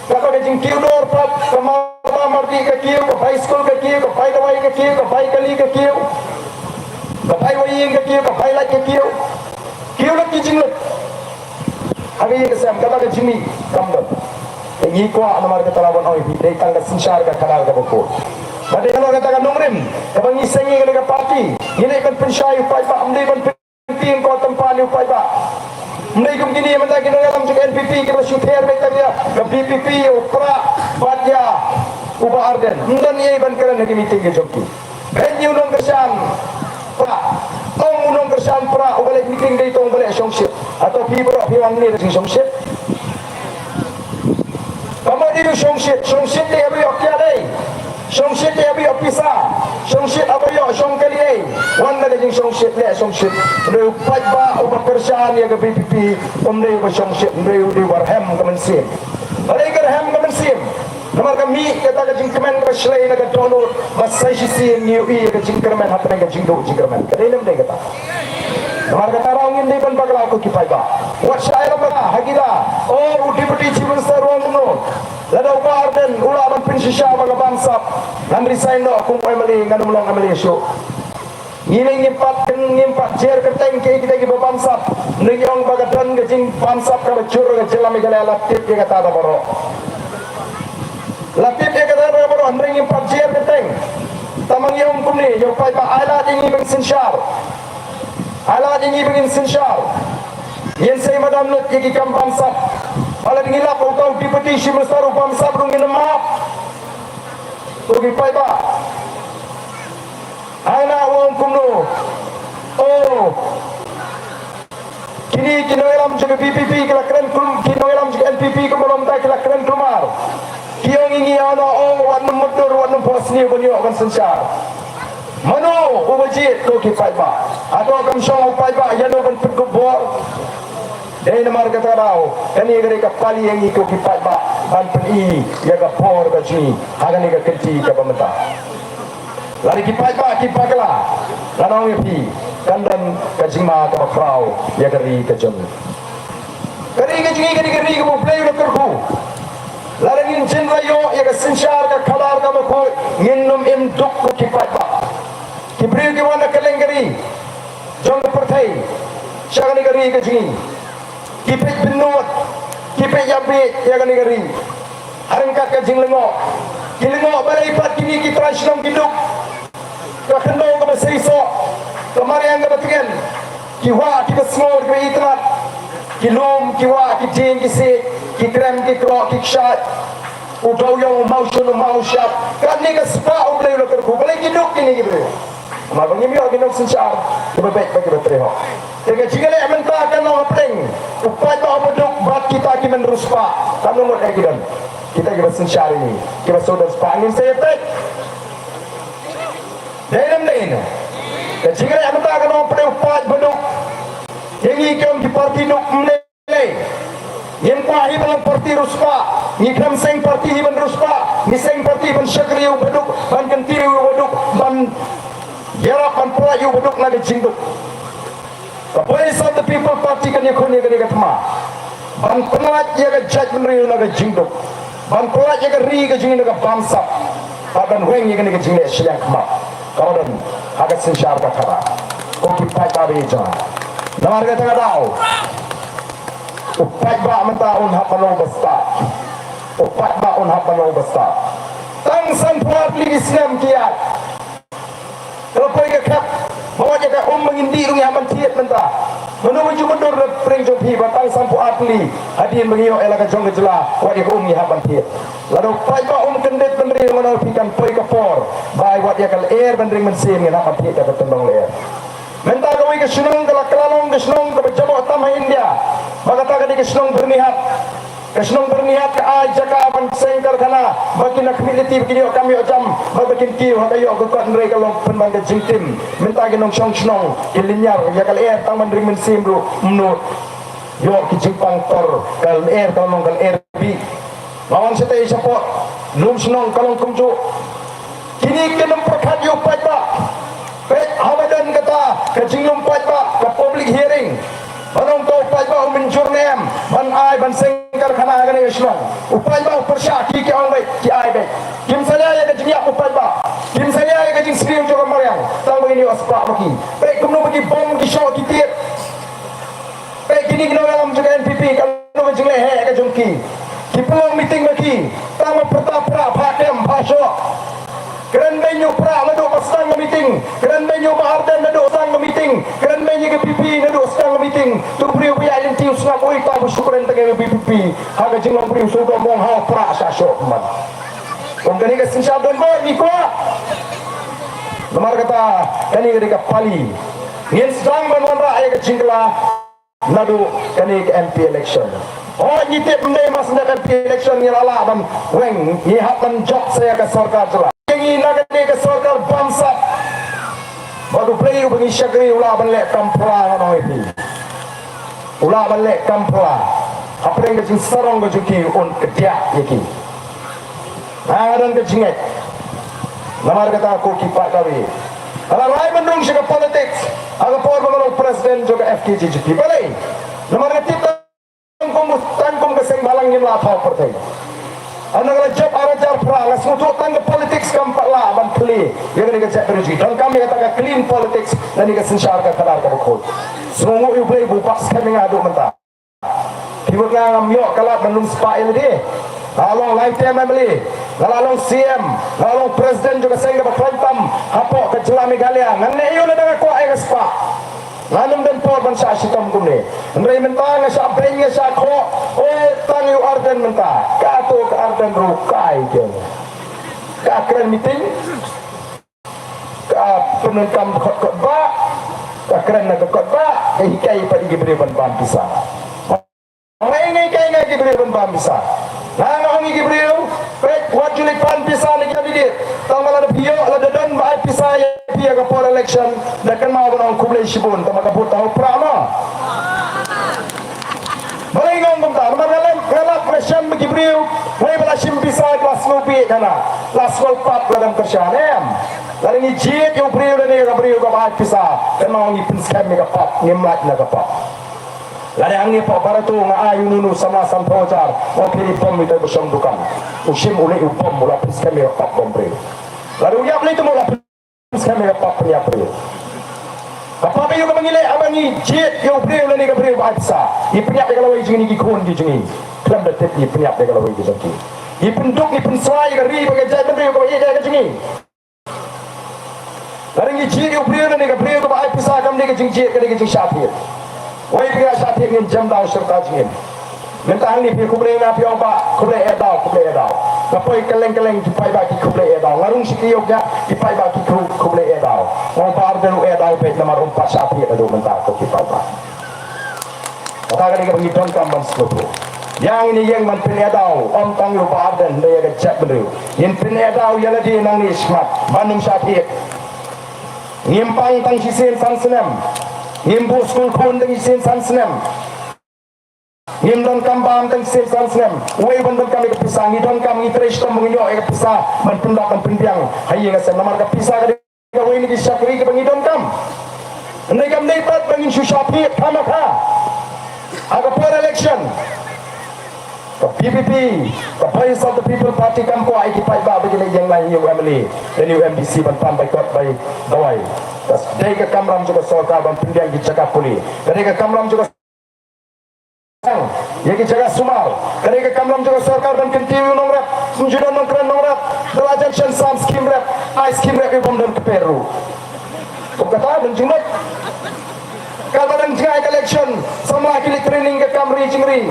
Kata ka jingkiew dor pat, ka mar ba mar dih ka kiew, ka bai skul ka kiew, ka bai dawai ka kiew, ka bai kali ka kiew, ka bai waiïing ka kiew, ka bai lait ka kiew. Kiew lut ki jinglut. Ha ka ïing ka sem, kata ka jingmih kam don. Te ngi kwah namar kata la wan oi phi, dei tang ka synshar ka khadar kaba khuid. Ba dei ka long kata ka nongrim kaba ngi seng ïa kane ka party. Ngi leit ban pynshai u paidbah, ym dei ban pyntieng ko tympan ïa u paidbah. Ym dei kum kine mynta ki nongïalam jong ka N P P kiba shu ther beit tang ïa ka V P P, ïa u Prah bad ïa u Bah Ardent. Ym don ei ban kren ha ki meeting ka jong ki. Beiñ ïa u nongkyrshan Prah. Ong u nongkyrshan Prah uba leit meeting dei tang uba leh shongshit. Hato phi baroh phi wan hangne da jingshongshit? Ka mut dei u shongshit, shongshit dei haba ïoh kiad ei. Shongshit dei haba ïoh pisa. Shongshit haba ïoh shong kali ei. Wan da ka jingshongshit, leh shongshit. Hynrei u paidbah uba kyrshan ïa ka V P P, um dei uba shongshit, hynrei u dei uba rhem ka mynsiem. Balei ka rhem ka mynsiem? Namar ka mih kata ka jingkmen kaba shlei na ka dohnud ba sa shisien ngi ïohi ïa ka jingkyrmen hapdeng ka jingduh jingkyrmen. Ka dei ne ym dei kata? Namar kata ruh ngin dei ban bakla ko ki paidbah. Wat shah ïalam bha ha kita. O u Deputy Chief Minister u ong kumno? Lada u Bah Ardent u lah ban pynshisha ba ka bamsap, ngan resign noh kum u M L A, ngan ym long M L A shuh. Ngi ne ngim pat, ngim pat jer kyrteng kiei kiei kiba bamsap. Ngi ong ba ka don ka jingbamsap kaba jur ha ka jylla Meghalaya, la tip ïa kata da baroh. La tip ïa kata da baroh, hynrei ngim pat jer kyrteng. Tangba ngi ong kumne, ïa u paidbah, ai lad ïa ngi ban synshar. Ai lad ïa ngi ban synshar. Ngin sa ïa madan lut ïa ki kam bamsap. Ba la dang ïalap u tau Deputy Chief Minister u bamsap ruh ngin ym ap. Ko ki paidbah. Hana u ong kumno. Oh. Kine ki nongïalam jong ka V P P ki la kren kum, ki nongïalam jong ka N P P kumno mynta ki la kren kumar. Ki ong ïa ngi, oh, wat nym mutdur, wat nym phohsniew ban ïoh ban synshar. Mano uba jied, ko ki paidbah? Hato kam shong u paidbah ïano ban pynkup bor? Dei namar kata ka daw, kane ka dei ka pali ïa ngi ko ki paidbah ban pyni ïa ka bor ka jong ngi ha kane ka kynti kaba mynta. Lada ki paidbah ki bakla, ngan ong ïa phi, kan don ka jingma kaba khraw ïa ka ri ka jong ngi. Ka ri ka jong ngi ka dei ka ri kaba U Blei u la kyrkhu. Lada ngin jin la ïoh ïa ka synshar ka khadar kaba khuid, ngin ym im duk ko ki paidbah. Ki briew ki wan na kylleng ka ri jong ka pyrthei sha kane ka ri ka jong ngi. Ki peit bynnud, ki peit ïa beit ïa kane ka ri. Ha ryngkat ka jinglyngngoh, ki lyngngoh balei pat kine ki trai shnong ki duk. Ka khyndew kaba seisoh, ka mariang kaba tngen, ki wah kiba sngur kiba itynnad, ki lum ki wah, ki dieng ki siej, ki krem ki kroh ki kshaid, u dewïong u mawshun u mawshyiap. Katne ka spah U Blei u la kyrkhu, balei ki duk kine ki briew? Namar ba ngim ïoh ki nongsynshar kiba beit bad kiba trei hok. Te ka jingïaleh mynta kan long hapdeng u paidbah uba duk bad kita ki mynriewspah. Katno ngut eh ki don kita kiba synshar ïa ngi, kiba shu don spah, ngin sa ïa peit. Dei ne ym dei ne? Ka jingïaleh mynta kan long hapdeng u paidbah uba duk. Ïa ngi ki ong ki parti duk, ym dei. Ngim kwah hi ban long parti riewspah. Ngi khlem seng parti hi ban riewspah. Ngi seng parti ban shakri ïa uba duk, ban kyntiew ïa uba duk, ban ïarap ban pynlait ïa uba duk na ka jingduk. Ka Voice of the People Party kan ïakhun ïa kane ka thma ban pynlait ïa ka jaitbynriew na ka jingduk, ban pynlait ïa ka ri ka jong ngi na ka bamsap, bad ban weng ïa kane ka jingleh shiliang khmat kaba don ha ka synshar ka khadar. Ko ki paidbah ba ïeit jong nga, namar kata ka daw u paidbah mynta un hap ban long uba stad. U paidbah un hap ban long uba stad. Tang sanphew ar tylli ki snem ki ïaid. Ka la poi ka khep ba wat ïa ka um ba ngin dih ruh ngi hap ban thied mynta. Mano ba ju mutdur na pdeng jong phi ba tang sanphew ar tylli hadien ba ngi ïoh ïa la ka jong ka jylla, wat ïa ka um ngi hap ban thied? Lada u paidbah um kyndit bynriew, ngan ong ïa phi kan poi ka por ba ai wat ïa ka lyer ban ring mynsiem ngin hap ban thied da ka tyndong lyer. Mynta kawei ka shnong ka la kylla long ka shnong kaba jngoh tam ha India, ba kata ka dei ka shnong Byrnihat. Ka shnong Byrnihat ka ai jaka ban seng karkhana ba kin ïa khmih lynti, ba kin ïoh kam ïoh jam, ba kin kiew ha ka ïoh ka kot, hynrei ka long pynban ka jingtim. Mynta ki nongshong shnong ki lynñiar ïa ka lyer tang ban ring mynsiem ruh ym nud. Ïoh ki jingpang tor, ka lyer ka long ka lyer bih. Nga wan shatei shapoh lum shnong ka long kumjuh. Kine kin ym pyrkhat ïa u paidbah. Peit haba don kata ka jinglum paidbah, ka public hearing, ban ong to u paidbah u mynjur ne em ban ai ban seng karkhana ha kane ka shnong. U paidbah u pyrshah, ki ki ong beit, ki ai beit. Kim salia ïa ka jingïap u paidbah, kim salia ïa ka jingsniew jong ka mariang, tang ba ngin ïoh spah ma ki. Peit kumno ba ki bom ki shoh ki tied. Peit kine ki nongïalam jong ka N P P, kano ka jingleh heh ka jong ki? Ki pynlong meeting ma ki tang ba pyrta phra, phah kem, phah shoh. Kren beiñ u Prah naduh ba sdang ka meeting, kren beiñ u Bah Ardent naduh sdang ka meeting, kren beiñ ïa ka V P P naduh sdang ka meeting. Tu briew ba ïaid lynti u sngap, oi, tang ba shu kren tang ïa ka V P P ha ka jinglong briew, shu dom ong ha u Prah shah shoh man. Kum kane ka synshar don bad ngi kwah. Namar kata kane ka dei ka pali. Ngin sdang ban wanrah ïa ka jingkylla naduh kane ka M P election. Hooid, ngi tip ym dei mar shen da ka M P election ngi la lah ban weng, ngi hap ban jop sa ïa ka sorkar jylla. Ngi na kane ka sorkar bamsap. Bad U Blei uba ngi shakri u lah ban leh kam pla, ngan ong ïa phi. U lah ban leh kam pla. Hapdeng ka jingsarong ka jong ki un kdiah ïa ki. Nga don ka jingngeit. Namar kata ko ki paidbah, nga la rai ban rung sha ka politics ha ka por ba nga long president jong ka F K J G P. Balei? Namar nga tip tang kum, tang kum ka seng bhalang ngim lah thaw pyrthei. Hynda nga la jop ar hajar phra, nga sngewthuh tang ka politics kam pat lah ban plie ïa kane ka jaitbynriew jong ngi. Donkam ïa kata ka clean politics lane ka synshar ka khadar kaba khuid. Sngewnguh ïa U Blei ba u bat skhem ïa nga haduh mynta. Phi wad nga, ngam ïoh ka lad ban lum spah ïa lade. Nga la long lai term M L A, nga la long C M, nga la long president jong ka seng kaba khlaiñ tam hapoh ka jylla Meghalaya. Ngan leh aïu lada nga kwah ïa ka spah? Ngan ym don por ban shah shitom kumne. Hynrei mynta nga shah beiñ, nga shah khoh. O, tang ïa u Ardent mynta. Kato ka Ardent ruh kai keiñ. Ka kren meeting, ka pyndonkam kot kot bah, ka kren na ka kot bah, ka hikai pat ïa ki briew ban bam pisa. Hynrei nga hikai ïa ki briew ban bam pisa. Nga, nga ong ïa ki briew, peit, wat ju leit pan pisa na ki candidate. Tang ba lada phi ïoh, lada don ba ai pisa ïa phi ha ka por election, da kynmaw ban ong khublei shibun, tang ba ka vote ta ha u prah mo. Balei nga ong kumta? Namar nga lap, nga lap, nga shem bad ki briew, wei ba la shim pisa, la sngew bieit hana, la sngew pap, la dang kyrshan, em. Lada ngi jied ïa u briew lane ïa ka briew kaba ai pisa, kynmaw ngi pynskhem ïa ka pap, ngim lait na ka pap. Lada hangne hapoh Barato nga ai ïa uno uno samla sanphew hajar, ong phi, i bom ita ba shong dukan. U shim u leh u bom, u la pynskhem ïa ka pap bom briew. Lada u ïap lei te mo, u la pynskhem ïa ka pap pynïap briew. Ka pap aïu kaba ngi leh haba ngi jied ïa u briew lane ka briew ba ai pisa? Ngi pynïap ïa ka lawei jong ngi, ki khun ki jong ngi. Khlem da tip ngi pynïap ïa ka lawei ki jong ki. Ngi pynduk, ngi pynswai ïa ka ri bad ka jaitbynriew kaba ïeit ïa ka jong ngi. Lada ngi jied ïa u briew lane ka briew kaba ai pisa, kam dei ka jingjied, ka dei ka jingshah thied. Wei phi ïa shah thied, ngin jem daw shirta jingim. Mynta hangne phi khublei nga, phi ong bah khublei eh daw, khublei eh daw. Nga poi kylleng kylleng ki paidbah ki khublei eh daw. Nga rung sha ki ïew kiad, ki paidbah ki khu-, khublei eh daw. Nga ong Bah Ardent ruh eh daw beit namar um pat shah thied haduh mynta ko ki paidbah. Kata ka dei kaba ngi donkam ban sngewthuh. Ïa ngin ïeng ban pyneh daw, ym tang ïa u Bah Ardent, hynrei ïa ka jaitbynriew. Ngin pyneh daw ïa lade nangne shakhmat ban ym shah thied. Ngim pang tang shisien san snem. Ngim buh skul khun tang shisien san snem. Ngim donkam bam tang shisien san snem. Uei ban donkam ïa ka pisa? Ngi donkam, ngi trei shitom ba ngin ïoh ïa ka pisa ban pyndap ban pynbiang ha ïing ha sem, namar ka pisa ka dei kawei na ki shakri kaba ngi donkam. Hynrei kam dei pat ba ngin shu shah thied khamkha ha ka por election. Ka V P P, ka Voice of the People Party, kam kwah ïa ki paidbah ba ki leit ïeng line ïa u M L A lane ïa u M D C ban pan bai kot bai dawai. Ka dei ka kamram jong ka sorkar ban pynbiang ki jaka pule. Ka dei ka kamram jong ka ïa ki jaka sumar. Ka dei ka kamram jong ka sorkar ban kyntiew ïa u nongrep. Ym ju don nongkren nongrep. Da la jan shen sam skim rep, ai skim rep ïa u bym don kper ruh. Kum kata don jingmut. Katba dang jngai ka election, samla ki leit training ka kam ri jingri.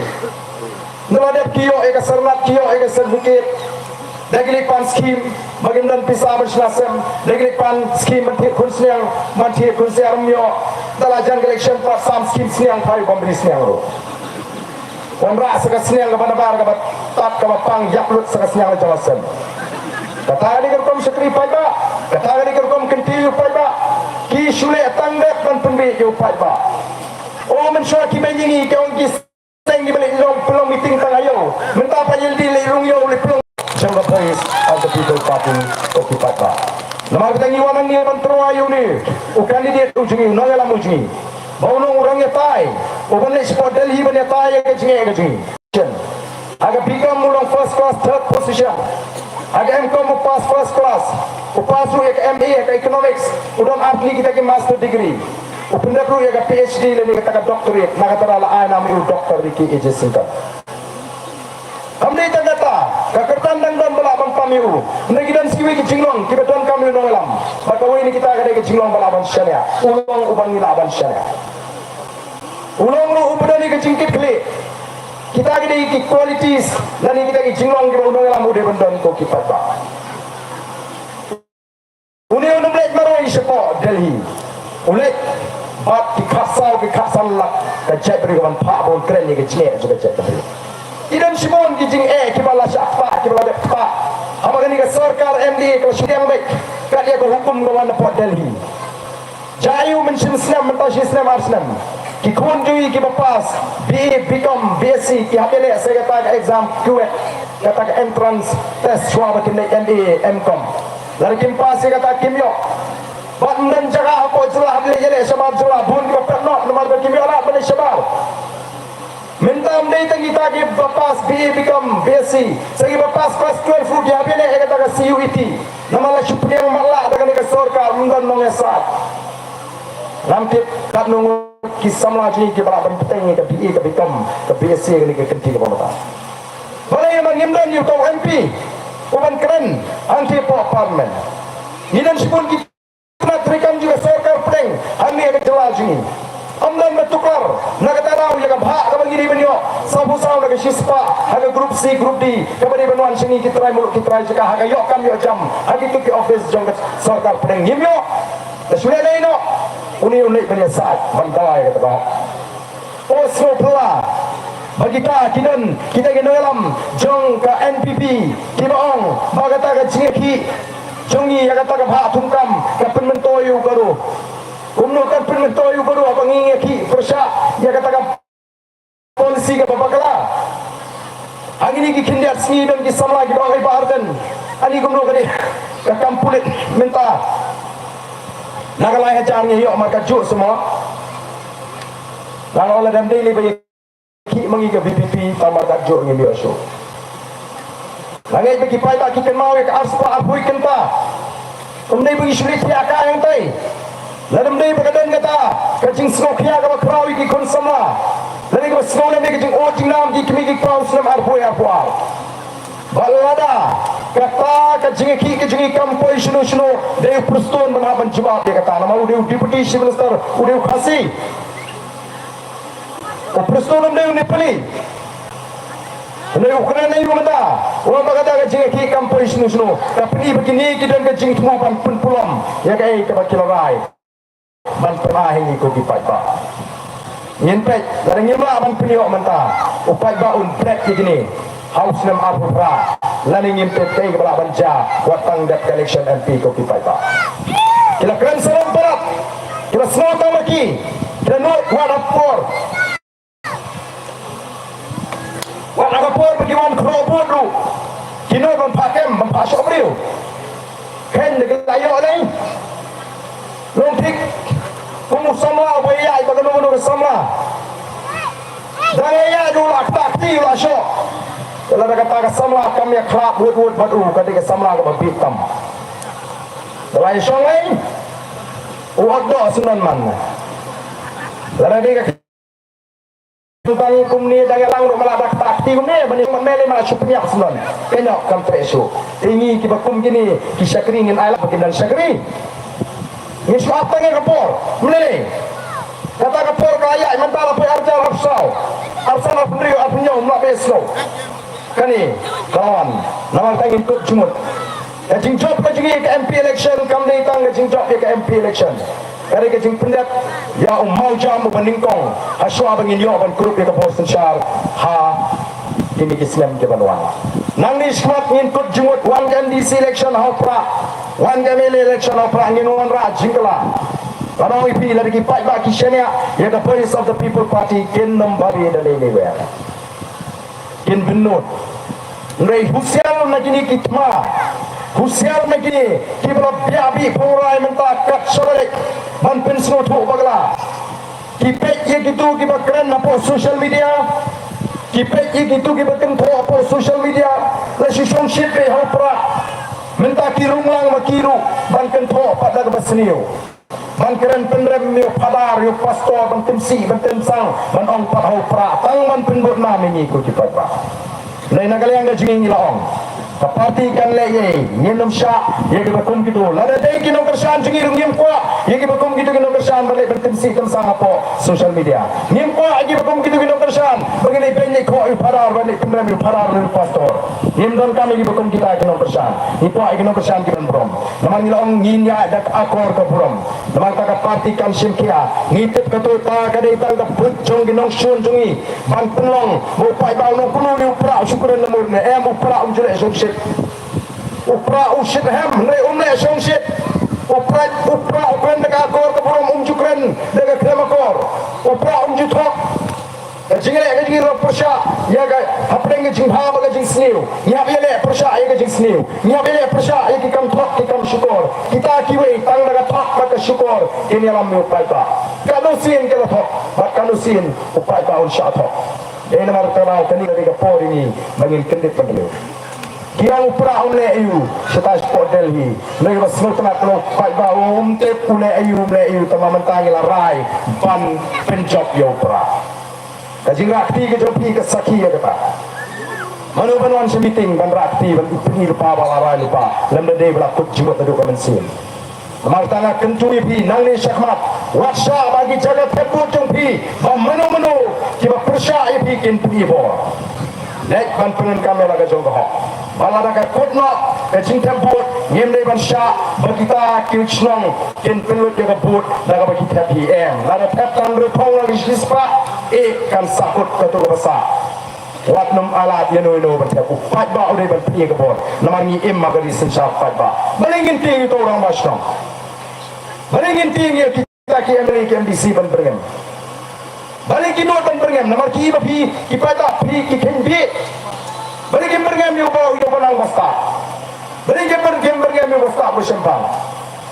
Ynda la dep ki ïoh ïa ka syrnat, ki ïoh ïa ka certificate. Da ki leit pan skim, ba kim don pisa ban shna sem. Da ki leit pan skim ban thied khun sniang, ban thied khun sniang, ym ïoh. Da la jan ka election pat, sam skim sniang pat, ym ri sniang ruh. Wanrah sa ka sniang kaba nabar, kaba tad, kaba pang, ïap lut sa ka sniang la jong la sem. Kata ka dei ka rukom shakri paidbah. Kata ka dei ka rukom kyntiew paidbah. Ki shu leh tang dep ban pynbieit ïa u paidbah. O, mynshuwa ki beiñ ïa ngi ki ong ki seng kiba leit long pynlong meeting tang ha ïew. Mynta pat ïa lade leit rung ïew, leit pynlong jong ka Voice of the People Party, o ki paidbah. Namar kata ngi wan hangne ban tyrwa ïa une u candidate u jong ngi, u nongïalam u jong ngi, ba un long u nongïatai uban leit shapoh Delhi ban ïatai ïa ka jingeh ka jong ngi. Ha ka B.Com u long first class, third position. Ha ka M.Com u pass first class. U pass ruh ïa ka M.A ha ka economics. U don artylli kita ki master degree. U pyndep ruh ïa ka Ph.D. lane kata ka doctorate. Na kata ruh la ai nam ïa u Doctor Ricky A.J. Syngkon. Kam dei tang kata, ka kyrdan dang don ba lah ban pam ïa u. Hynrei ki don sa kiwei ki jinglong kiba donkam ïa u nongïalam. Bad kawei na kita ka dei ka jinglong ba lah ban shaniah. U long uban ngi lah ban shaniah. U long ruh uba don ïa ka jingkitkhlieh. Kita ki dei ki qualities lane kita ki jinglong kiba u nongïalam u dei ban don, ko ki paidbah. Une u nym leit marwei shapoh Delhi. U leit bad ki khatsaw ki khatsan lak ka jaitbynriew ban phah ban kren ïa ka jingeh jong ka jaitbynriew. Ki don shibun ki jingeh kiba la shah ktah, kiba la dep ktah. Haba kane ka sorkar M D A ka la shu pdiang beit kat ïa ka hukum ka wan napoh Delhi. Jia aiu mynshem snem, mynta shi snem ar snem, ki khun jong ngi kiba pass B A, B.Com, B.Sc ki hap ïaleh sa kata ka exam KUET, kata ka entrance test shuwa ba kin leit M A, M.Com. Lada kim pass ïa kata kim ïoh. Bad ym don jaka hapoh jylla, hap leit ïaleh shabar jylla, bun kiba phet noh namar ba kim ïoh lad ban leit shabar. Mynta ym dei tang kita kiba pass B A, B.Com, B.Sc, sa kiba pass class twelve ruh ki hap ïaleh ïa kata ka C U E T. Namar la shu pdiang matlah da kane ka sorkar, ym don nongïasaid. Ngam tip katno ngut ki samla jong ngi kiba lah ban bteng ïa ka B A, ka B.Com, ka B.Sc ha kane ka kynti kaba mynta. Balei ma ngim don ïa uta u M P uban kren hangtei hapoh Parliament? Ngi don shibun ki tnat treikam jong ka sorkar pdeng hangne ha ka jylla jong ngi. Ym don ba tuklar na kata ka daw ïa ka bhah kaba ngi dei ban ïoh. Sawphew saw na ka shispah ha ka group C, group D, kaba dei ban wan sha ngi ki trai muluk ki trai jaka ha ka ïoh kam ïoh jam ha kito ki office jong ka sorkar pdeng, ngim ïoh. Te shu leh lei noh. Une u leit ban ïasaid ban dawa ïa kata ka hok. O sngewphylla ba kita ki don, kita ki nongïalam jong ka N P P kiba ong ba kata ka jingïakhih jong ngi ïa kata ka bhah thungkam ka pynmyntoi ïa u Garo. Kumno kan pynmyntoi ïa u Garo haba ngi ïakhih pyrshah ïa kata ka policy kaba bakla? Hangne ki khyndiat sngi don ki samla kiba ong, "Ei Bah Ardent, ani kumno ka dei ka kam pulit mynta? Na ka lai hajar ngi ïoh markat juh shuh mo." Nga ong, "Lada ym dei lei ba ïakhih ma ngi ka V P P, tang markat juh ngim ïoh shuh." Nga ngeit ba ki paidbah ki kynmaw ïa ka arspah arphew kynta. Ym dei ba ngi shu leit thiah kai hangtai. Lada ym dei ba ka don kata ka jingsngewkhia kaba khraw ïa ki khun samla, lada kaba sngew lem ïa ka jingud jingnam ki kmie ki kpa u snem arphew arphew ar. Bad lada kata ka jingïakhih ka jong ngi kam poi shano shano, dei u Prestone ban hap ban jubab ïa kata, namar u dei u Deputy Chief Minister, u dei u Khasi. U Prestone um dei u Nepali. Um dei u kren aïu mynta? U ong ba kata ka jingïakhih kam poi shano shano, ka pyni ba kine ki don ka jingthmu ban pynpulom ïa kaei kaba ki la rai ban pynai ha ngi ko ki paidbah. Ngin peit, lada ngim lah ban pynïoh mynta, u paidbah un bret ïa kine ha u snem arphew phra. Lane ngim peit kaei kaba lah ban jia wat tang dep ka election M P ko ki paidbah. Ki la kren sarong palat, ki la sngew tang ma ki, ki la nud wat ha por. Wat ha por ba ki wan khroh vote ruh, ki nud ban phah kem, ban phah shoh briew. Khein da ki la ïoh lei. Long thik kum u samla uba ïaid bad kano kano ka samla. Dang ïaid u la ktah kti u la shoh. Lada kata ka samla kam ïakhlad wut wut bad u, ka dei ka samla kaba bit tam. Ka la ïashong lei, u ot doh sngewbha man. Lada dei ka tang kumne dang ïalang ruh ma la da ktah kti kumne, ban ïa man mele ma la shu pynïap sngewbha. Ka ñiah kam treh shuh. Te ngi kiba kum kine ki shakri ngin ai lad ba kin don shakri. Ngi shu ap tang ïa ka por. Mele. Kata ka por ka la ïaid mynta la poi arhajar arphew saw, arhajar arphew hynriew, arphew hynñiew, ym lah ba ïasngew. Kane ka la wan namar tang ngim kut jingmut. Ka jingjop ka jong ngi ka M P election kam dei tang ka jingjop ïa ka M P election. Ka dei ka jingpyndep ïa u mawjam uba nyngkong ha shuwa ba ngin ïoh ban kurup ïa ka bor synshar ha kine ki snem kiban wan. Nangne shakhmat ngin kut jingmut, wan ka M D C election ha u Prah, wan ka M L A election ha u Prah, ngin wanrah jingkylla. Nga ong ïa phi, lada ki paidbah ki shaniah ïa ka Voice of the People Party, kin nym babe da lei lei wer. Kin bynnud. Hynrei husiar na kine ki thma, husiar na kine kiba la biah bih phawrai mynta kat shaba leit ban pynsngewthuh bakla. Ki peit ïa kito kiba kren hapoh social media, ki peit ïa kito kiba kynthoh hapoh social media, la shu shongshit beit ha u Prah. Mynta ki rung lang ma ki ruh ban kynthoh pat da kaba sniew. Ban kren pynrem ïa u phadar, ïa u pastor, ban tymsih, ban tymsang, ban ong pat ha u Prah, tang ban pynbud nam ïa ngi ko ki paidbah. Hynrei na ka liang ka jong ngi ngi la ong, ka party kan leh ei, ngin ym shah ïa kiba kum kito. Lada dei ki nongkyrshan jong ngi ruh ngim kwah ïa kiba kum kito ki nongkyrshan ban leh ban tymsih tymsang hapoh social media. Ngim kwah ïa kiba kum kito ki nongkyrshan ba ngin leh beiñ leh khoh ïa u phadar, ban leh pynrem ïa u phadar, ïa u pastor. Ngim donkam ïa kiba kum kita ki nongkyrshan. Ngi kwah ïa ki nongkyrshan kiban burom. Namar ngi la ong ngin ïaid da ka akor ka burom. Namar kata ka party kan shim khia. Ngi tip katto katne ka dei tang ka buit jong ki nongshun jong ngi ban pynlong ba u paidbah u nongkynnoh ne u Prah u shu kren na mur ne em, u Prah um ju leh shongshit. U Prah u shitrhem hynrei um leh shongshit. U Prah, u Prah u kren da ka akor ka burom, um ju kren da ka khlem akor. U Prah um ju thok. Ka jingleh ka jong ngi la pyrshah ïa ka hapdeng ka jingbha bad ka jingsniew. Ngi hap ïaleh pyrshah ïa ka jingsniew. Ngi hap ïaleh pyrshah ïa ki kam thok ki kam shukor. Kita kiwei tang da ka thok bad ka shukor kin ïalam ïa u paidbah. Katno sien ki la thok bad katno sien u paidbah un shah thok. Dei namar kata kane ka dei ka por ïa ngi ba ngin kyndit bynriew. Ki ong u Prah um leh aïu shatai shapoh Delhi. Ngi ba sngewtynnat, u paidbah um tip u leh aïu um leh aïu, tangba mynta ngi la rai ban pynjop ïa u Prah. Ka jingrah kti ka jong phi ka sakhi ïa kata. Mano ban wan sha meeting ban rah kti ban pyni lypa ba la rai lypa lymda dei ba la kut jingmut naduh ka mynsiem? Namar kata nga kyntu ïa phi nangne shakhmat, wat shah ba ki jaka thep vote jong phi, ba mano mano kiba pyrshah ïa phi kin pyni bor. Leit ban pyndonkam ïa la ka jong ka hok. Ba lada ka kut noh ka jingthep vote, ngim dei ban shah ba kita ki shnong kin pynlut ïa ka vote da kaba ki thep hi, em. Lada thep tang hynriew phew na ki shispah, eh, kan sahkut kato kaba sah. Wat nym ailad ïano ïano ban thep. U paidbah u dei ban pyni ka bor. Namar ngi im ha ka ri synshar paidbah. Balei ngin tieng ïa uto u rangbah shnong? Balei ngin tieng ïa kita ki M L A ki M D C ban byrngem? Balei ki nud ban byrngem? Namar ki i ba phi, ki paidbah phi ki kheiñ bih. Balei kim byrngem ïa uba, ïa uba nang ba stad? Balei kim byrngem, byrngem ïa uba stad, uba shemphang?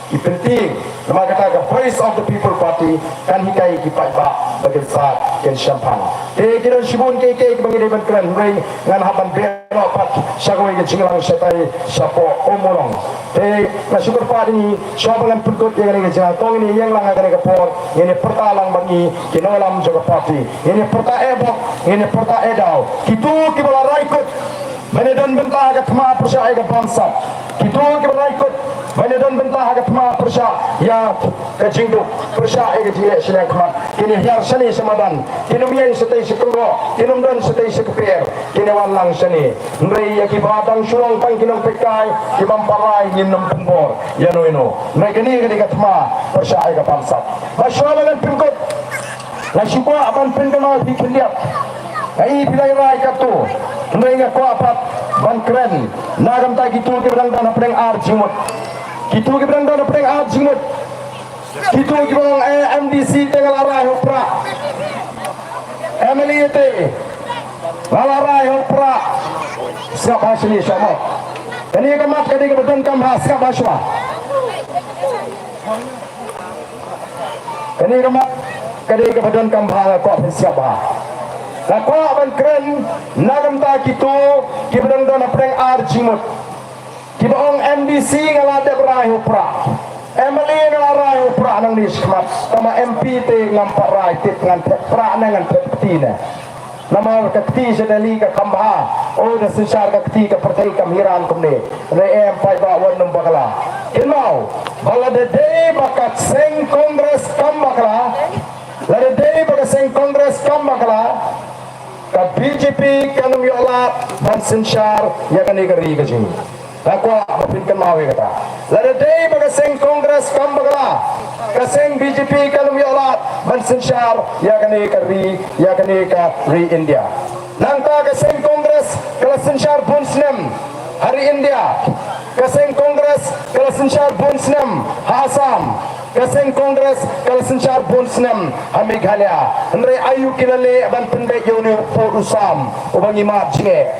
Ki pyntieng. Namar kata ka Voice of the People Party kan hikai ki paidbah ba kin stad, kin shemphang. Te ki don shibun kiei kiei kiba ngi dei ban kren, hynrei ngan hap ban beh noh pat sha kawei ka jingïalang shatai shapoh, um, u long. Te nga shu kyrpad ïa ngi, shuwa ba ngan pynkut ïa kane ka jingïalang, to ngin ïeng lang ha kane ka por, ngin ïa pyrta lang bad ngi ki nongïalam jong ka party. Ngin ïa pyrta eh bok, ngin ïa pyrta eh daw. Kito kiba la rai kut ban ïadon bynta ha ka thma pyrshah ïa ka bamsap. Kito kiba rai kut ban ïadon bynta ha ka thma pyrshah ïa ka jingduk, pyrshah ïa ka jingleh shiliang khmat, kin ïa hiar shane sha madan, kin ym ïeng shatei sha kynroh, kin ym don shatei sha kper, kin ïa wan lang shane. Hynrei ïa kiba dang shu long tang ki nongpeitkai, ki bym pat rai, ngin ym pynbor ïano ïano. Hynrei kane ka dei ka thma pyrshah ïa ka bamsap. Ba shuwa ba ngan pynkut, nga shu kwah ban pynkynmaw ïa phi khyndiat. Nga i phi la ïa rai katto, hynrei nga kwah pat ban kren na ka bynta kito kiba dang don hapdeng ar jingmut. Kito kiba dang don hapdeng ar jingmut. Kito kiba ong, eh, M D C te nga la rai ha u Prah, M L A te nga la rai ha u Prah. Sngap bha shane shuwa mo. Kane ka mat ka dei kaba donkam bha, sngap bha shuwa. Kane ka mat ka dei kaba donkam bha, nga kwah phin sngap bha. Nga kwah ban kren na ka bynta kito kiba dang don hapdeng ar jingmut. Kiba ong M D C nga la dep rai ha u Prah, M L A nga la rai ha u Prah nangne shakhmat, tangba M P te ngam pat rai, tip ngan thep Prah ne ngan thep kti ne. Namar ka kti sha Delhi ka kham bha. O, da synshar ka kti ka pyrthei kam hiran kumne. Re em paidbah, wat nym bakla. Kynmaw ba lada dei ba ka seng Congress kam bakla, lada dei ba ka seng Congress kam bakla, ka B J P kan ym ïoh lad ban synshar ïa kane ka ri ka jong ngi. Nga kwah ba phin kynmaw ïa kata. Lada dei ba ka seng Congress kam bakla, ka seng B J P kan ym ïoh lad ban synshar ïa kane ka ri, ïa kane ka ri India. Nangta ka seng Congress ka la synshar bun snem ha ri India. Ka seng Congress ka la synshar bun snem ha Assam. Ka seng Congress ka la synshar bun snem ha Meghalaya. Hynrei aïu ki la leh ban pynbeit ïa une u pud u sam uba ngi mad jingeh?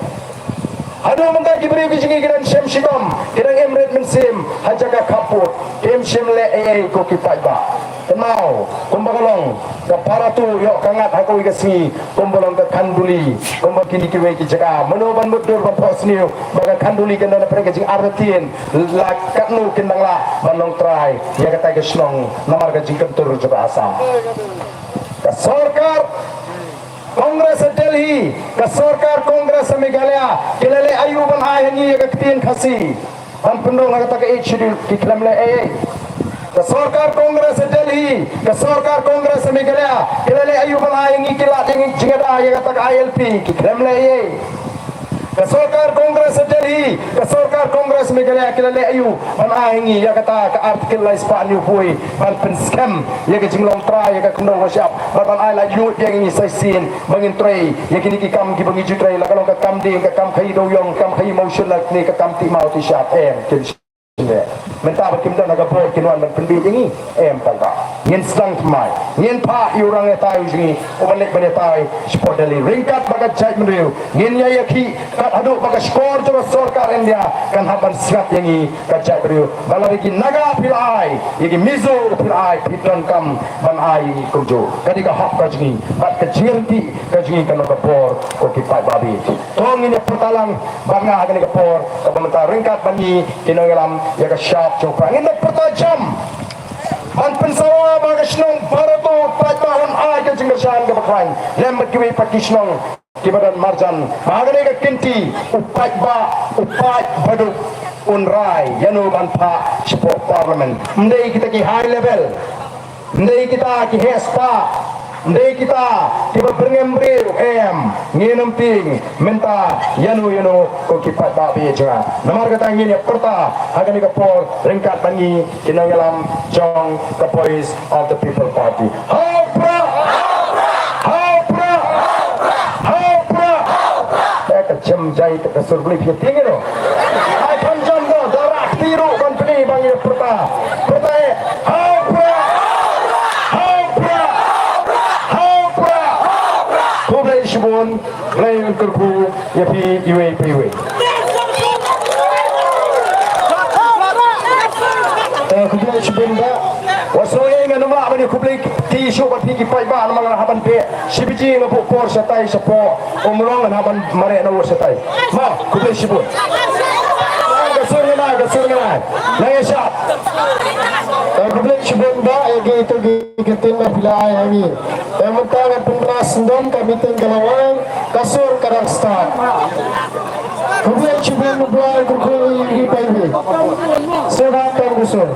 Haduh mynta ki briew ki jong ngi ki dang shem shitom, ki dang im rit mynsiem ha jaka khappud, kim shym leh ei ei ko ki paidbah. Kynmaw, kumba ka long, ka Barato ïoh ka ngat ha kawei ka sngi, kumba long ka Khanduli, kumba kine kiwei ki jaka. Mano ban mutdur ban phohsniew ba ka Khanduli kan don hapdeng ka jingartatien, la katno kin dang lah ban long trai ïa kata ka shnong namar ka jingkyntur jong ka Assam. Ka sorkar Congress ha Delhi, ka sorkar Congress ha Meghalaya, ki la leh aïu ban ai ha ngi ïa ka ktien Khasi ban pynrung ha kata ka Eighth Schedule? Ki khlem leh ei ei. Ka sorkar Congress ha Delhi, ka sorkar Congress ha Meghalaya, ki la leh aïu ban ai ha ngi ki lad ïa ngi jingada ïa kata ka I L P? Ki khlem leh ei ei. Ka sorkar Congress ha Delhi, ka sorkar Congress Meghalaya, ki la leh aïu ban ai ha ngi ïa kata ka Article lai spah hynñiewphew, ban pynskhem ïa ka jinglong trai ïa ka khyndew ka shyiap, bad ban ai laitluid ïa ngi sa shisien ba ngin trei ïa kine ki kam kiba ngi ju trei, la ka long ka kam dieng, ka kam khaïi dewiong, ka kam khaïi mawshun, lane ka kam tih maw tih shyiap? Em, kim shym leh. Mynta ba kim don ha ka bor kin wan ban pynbieit ïa ngi? Em, tang ba ngin sdang thymmai, ngin phah ïa u rangïatai u jong ngi uban leit ban ïatai shapoh Delhi. Ryngkat bad ka jaitbynriew ngin ïa ïakhih kat haduh ba ka shkor jong ka sorkar India kan hap ban sngap ïa ngi ka jaitbynriew. Ba lada ki Naga phi la ai, ïa ki Mizo phi la ai, phi donkam ban ai ïa ngi kumjuh. Ka dei ka hok ka jong ngi bad ka jingryntih ka jong ngi, ka long ka bor ko ki paidbah. To ngin ïa pyrta lang bad nga ha kane ka por kaba mynta ryngkat bad ngi ki nongïalam ïa ka shap jong u Prah. Ngin ïa pyrta jam ban pynsawa ba ka shnong Barato, paidbah, un ai ka jingkyrshan kaba khlaiñ lem bad kiwei pat ki shnong kiba don marjan. Ha kane ka kynti u paidbah, u paid baduk, Bun rai ïano ban phah shapoh Parliament. Ym dei kita ki high level, ym dei kita ki heh spah, ym dei kita kiba byrngem briew, em. Ngin ym tieng mynta ïano ïano ko ki paidbah ba ïeit jong nga. Namar kata ngin ïa pyrta ha kane ka por ryngkat bad ngi ki nongïalam jong ka Voice of the People Party. Ha u Prah! Ha u Prah! Ha u Prah! Eh, ka jem jai ka sur guli phi tieng ïano. Ai phan jan do, da rah kti ruh ban pyni ba ngi pyrta. Pyrta eh. Ha u Prah! Ha u Prah! Ha u Prah! Khublei shibun, Blei un kyrkhu ïa phi iwei pa iwei. Eh, khublei shibun bah. Wat sngew ïa nga, ym lah ban ïa khublei kti shuh bad phi ki paidbah namar nga hap ban peit. Shi baje nga buh por shatai shapoh Umrong, nga hap ban mareh na wut shatai. Mo, khublei shibun. Ka sur nga nai, ka sur nga nai. Nang ïa shad. Eh, khublei shibun bah ïa kito ki ktien ba phi la ai ha ngi. Te mynta ngan pynbna sngewdon, ka meeting ka la wai, ka sur ka dang start. Khublei shibun, U Blei un kyrkhu ïa ngi pa iwei. Sngewbha tang ka sur.